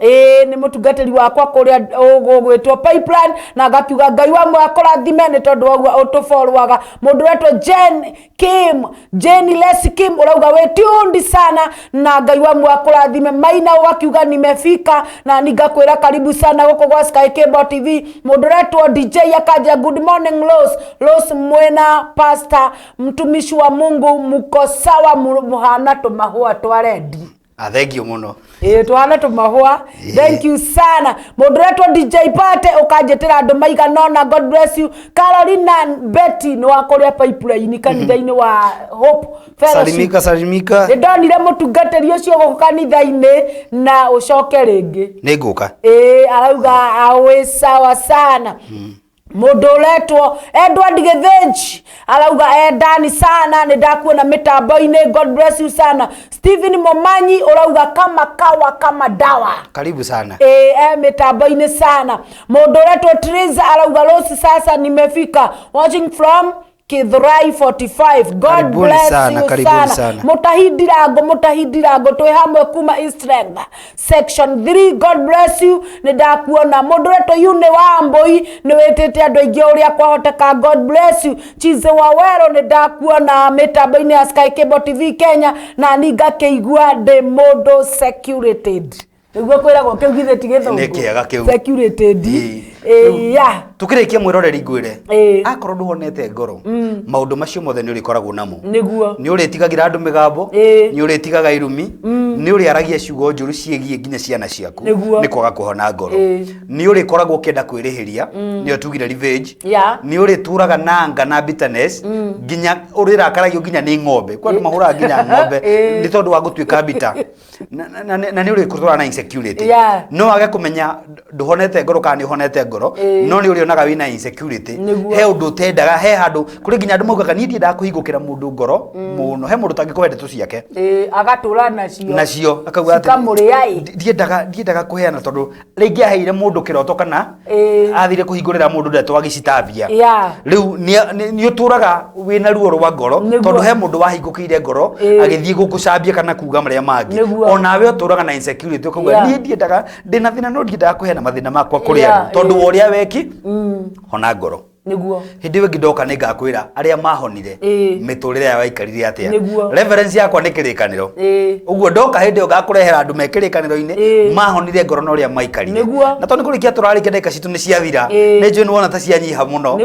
Nĩ mũtungatĩri wakwa kũrĩa ũgwĩtwo Pipeline, na ngakiuga Ngai wa muoyo akũrathime nĩ tondũ wa ũguo ũtũborwaga. Mũndũ ũretwo Jane Kim, Jane Les Kim ũrauga wĩ tuned sana na Ngai wa muoyo akũrathime. Maina ũgakiuga nimefika, na ni ngakwĩra karibu sana gũkũ gwa Sky Cable TV. Mũndũ ũretwo DJ akanja good morning Rose, Rose mwena pastor mtumishi wa Mungu, muko sawa, muhana tũmahũa twa rendi. Thank you mũno. Tũhana tũmahũa. Thank you sana. Mũndũ ũretwo DJ Pate ũkanjĩtĩra andũ maigana ũna, God bless you. Carolina Betty nĩ wa kũrĩa Pipeline kanitha-inĩ wa Hope Fellowship. Salimika, salimika. Nĩ ndonire mũtungatĩri ũcio gũkũ kanitha-inĩ na ũcoke rĩngĩ. Nĩ ngũka. Arauga awĩ sawa sana. Mũndũ ũretwo Edward Githinji arauga ndani sana, nĩ ndakuona mĩtambo-inĩ, God bless you sana. Stephen Momanyi ũrauga kama kawa kama dawa. Karibu sana. Mĩtambo-inĩ sana. Mũndũ ũretwo Teresa arauga Rose sasa nimefika, watching from Githurai 45. God Karibuni bless sana, you karibuni sana. sana. Mutahindirango, mutahindirango twi hamwe kuma Eastland section 3. God bless you. Nĩ ndakuona mũndũ ũretwo Yune wa Mbui, nĩ wĩtĩte andũ aingĩ ũrĩa kwahoteka. God bless you. Chize wa Wero, nĩ ndakuona mĩtambo-inĩ ya Sky Cable TV Kenya, na ni ngakĩigua ndĩ mũndũ securited. Nĩguo kwĩragwo kĩu, githĩ ti gĩthũngũ? Nĩ kĩega kĩu. Securited. Ĩĩ. Ĩĩ, Tukĩrĩkia, mwĩroreri, ngwĩre, Ĩĩ. akorwo ndũhonete ngoro, maũndũ macio mothe nĩ ũrĩkoragwo namo. Nĩguo. Nĩ ũrĩtigagĩra andũ mĩgambo, Ĩĩ. nĩ ũrĩtigaga irumi, nĩ ũrĩaragia ciugo njũru ciĩgiĩ nginya ciana ciaku. Nĩguo. Nĩ kwaga kũhona ngoro. Ĩĩ. Nĩ ũrĩkoragwo ũkĩenda kwĩrĩhĩria, nĩyo tugire revenge. Nĩ ũrĩtũraga na anga na bitterness, nginya ũrĩrakaragio nginya nĩ ng'ombe. Kwa andũ mahũraga nginya ng'ombe nĩ tondũ wa gũtuĩka bitter, na nĩ ũrĩtũraga na insecurity. No wage kũmenya ndũhonete ngoro kana nĩ ũhonete ngoro, no nĩ ũrĩonaga wĩna insecurity. Nĩguo. He ũndũ ũtendaga, he handũ kũrĩ nginya andũ maugaga, niĩ ndiendaga kũhingũkĩra mũndũ ngoro mũno. He mũndũ ũtangĩkũhe ndeto ciake. Ĩĩ, agatũra nacio. Nacio akauga atĩ Cikamũrĩa ĩ. Ndiendaga kũheana, tondũ rĩngĩ aheire mũndũ kĩroto kana athire kũhingũrĩra mũndũ ndeto agĩcitambia. Rĩu nĩ ũtũraga wĩna ruo rwa ngoro, tondũ he mũndũ wahingũkĩire ngoro, agĩthiĩ gũkũcambia kana kuga marĩa mangĩ. Onawe ũtũraga na insecurity, ũkauga, niĩ ndiendaga, ndĩna thĩna, no ndiendaga kũheana mathĩna makwa kũrĩ andũ tondũ wa ũrĩa weki. Hona ngoro. Hĩndĩ ĩyo ĩngĩ ndoka nĩ ngakwĩra arĩa mahonire mĩtũrĩre yao yaikarire atĩa. Reference yakwa nĩ kĩrĩkanĩro. Ũguo ndoka hĩndĩ ĩyo ngakũrehera andũ me kĩrĩkanĩro-inĩ, mahonire ngoro na ũrĩa maikarire. Na tondũ nĩ kũrĩkia tũrarĩkia, ndagĩka citũ nĩ ciathira. Nĩ njũĩ nĩ wona ta cianyiha mũno.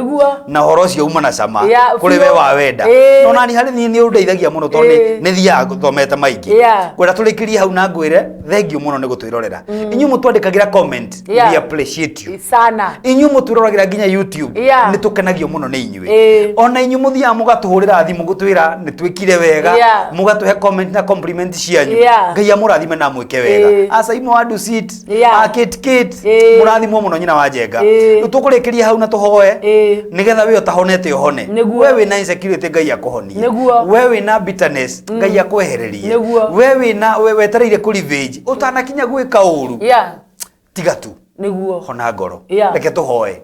Na ũhoro ũcio uma na cama kũrĩ we wawenda. No nani harĩ niĩ nĩ ũndeithagia mũno, tondũ nĩ thiaga thomete maingĩ. Ngwenda tũrĩkĩrie hau na ngwĩre thengiũ mũno nĩ gũtwĩrorera. Inyuĩ mũtwandĩkagĩra comment, we appreciate you Sana. Inyuĩ mũtwĩroragĩra nginya YouTube, nĩ tũkenagio mũno nĩ inyuĩ. Ona inyuĩ mũthiaga mũgatũhũrĩra thimũ gũtwĩra nĩ twĩkire wega, mũgatũhe comment na compliment cianyu. Ngai amũrathime na amwĩke wega. Acaimo wa Dusit, a Kate Kate, mũrathimwo mũno, nyina wa Njenga. Rĩu tũkũrĩkĩria hau na tũhoe, nĩgetha we ũtahonete ũhone. We wĩna insecurity, Ngai akũhonie. We wĩna bitterness, Ngai akwehererie. We wĩna we wetereire kũ revenge, ũtanakinya gwĩka ũru, tiga tu. Hona ngoro. Reke tũhoe.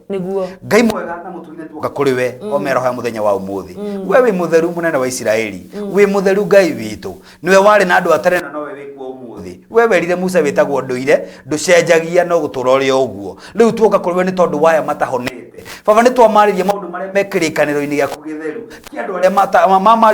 Ngai mwega na mũtugire, tuoka kũrĩ we o mĩaraho ya mũthenya wa ũmũthĩ. We wĩ mũtheru, mũnene wa Isiraeli, wĩ mũtheru Ngai witũ. Nĩwe warĩ na andũ a tene na nowe wĩkuo ũmũthĩ. We werire Musa wĩtagwo ndũire, ndũcenjagia, no gũtũra ũrĩ o ũguo. Rĩu tuoka kũrĩ we nĩ tondũ waya matahonete. Baba, nĩ twamarĩria maũndũ marĩa me kĩrĩkanĩro-inĩ gĩaku gĩtheru, kĩa andũ arĩa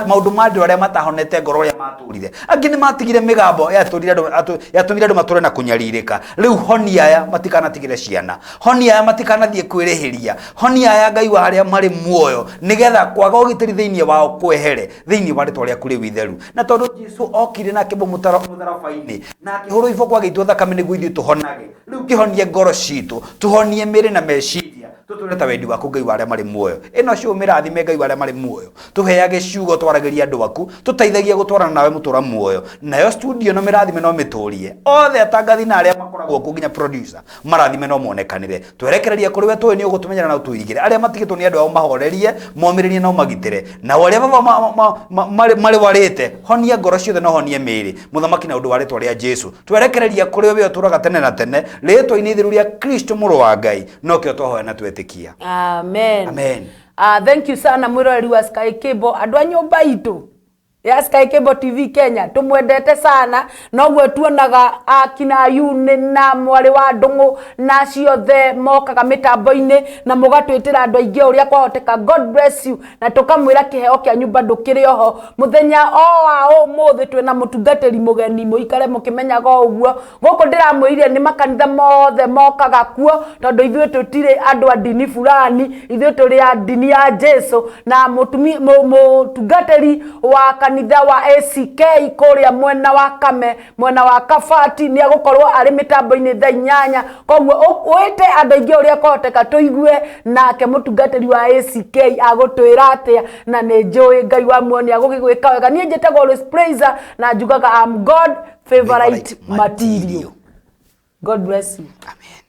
maũndũ ma andũ arĩa matahonete ngoro, ũrĩa matũrire. Angĩ nĩ matigire mĩgambo yatũrire andũ, yatũmire andũ matũre na kũnyarirĩka. Rĩu honia aya matikanatigĩre ciana, honia aya matikanathiĩ kwĩrĩhĩria, honia aya, Ngai wa arĩa marĩ muoyo, nĩgetha kwaga ũgitĩri thĩinĩ wao kwehere, thĩinĩ wa rĩtwa rĩaku rĩu itheru. Na tondũ Jesu okire na akĩmbwo mũtharaba-inĩ na akĩhũrwo iboko agĩitwo thakame nĩguo ithuĩ tũhonage, rĩu kĩhonie ngoro citũ, tũhonie mĩrĩ na meciria, tũtũre ta wendi waku, Ngai wa arĩa marĩ muoyo. Ĩno cio mĩrathime, Ngai wa arĩa marĩ muoyo. Tũheage ciugo twaragĩria andũ aku, tũteithagie gũtwarana nawe mũtũra muoyo. Nayo studio no mĩrathime no mĩtũrie, othe atangathi na arĩa makoragwo kuo nginya producer marathime no monekanĩre. Twerekereria kũrĩ we, tũĩ nĩ ũgũtũmenyera na ũtũirigĩre. Arĩa matigĩtwo nĩ andũ ao, mahorerie, momĩrĩrie na ũmagitĩre. Nao arĩa baba marĩwarĩte, honia ngoro ciothe na ũhonie mĩĩrĩ, mũthamaki, na ũndũ wa rĩtwa rĩa Jesu. Twerekereria kũrĩ we ũtũraga tene na tene, rĩtwa-inĩ itheru rĩa Kristo mũrũ wa Ngai nokĩo twahoya na twetĩkia. Amen. Amen. Thank you sana, mwĩroreri wa Sky Cable, andũ a nyũmba itũ ya Sky Cable TV Kenya, tumwendete sana. Noguo tuonaga akina Yuni na mwarĩ wa Ndũng'ũ na ciothe mokaga mĩtambo-inĩ na mũgatwĩtĩra andũ aingĩ o ũrĩa kwahoteka. God bless you. Na tũkamwĩra kĩheo kĩanyu bado kĩrĩ oho. Mũthenya o wa ũmũthĩ twĩna mũtungatĩri mũgeni, mũikare mũkĩmenyaga o ũguo. Gũkũ ndĩramwĩrire nĩ makanitha mothe mokaga kuo, tondũ ithuĩ tũtirĩ andũ a ndini fulani, ithuĩ tũrĩ a ndini ya Jesu. Na mũtungatĩri wa kanitha wa ACK kũrĩa mwena wa Kame, mwena wa Kabati, nĩ agũkorwo arĩ mĩtambo-inĩ thaa 8. Koguo wĩte andũ aingĩ ũrĩa kwahoteka, tũigue nake mũtungatĩri wa ACK agũtwĩra atĩa. Na nĩ njũĩ Ngai wa muoyo nĩ agũgĩgwĩka wega. Niĩ njĩtagwo Rose Praiser na njugaga, am God favorite material. God bless you. Amen.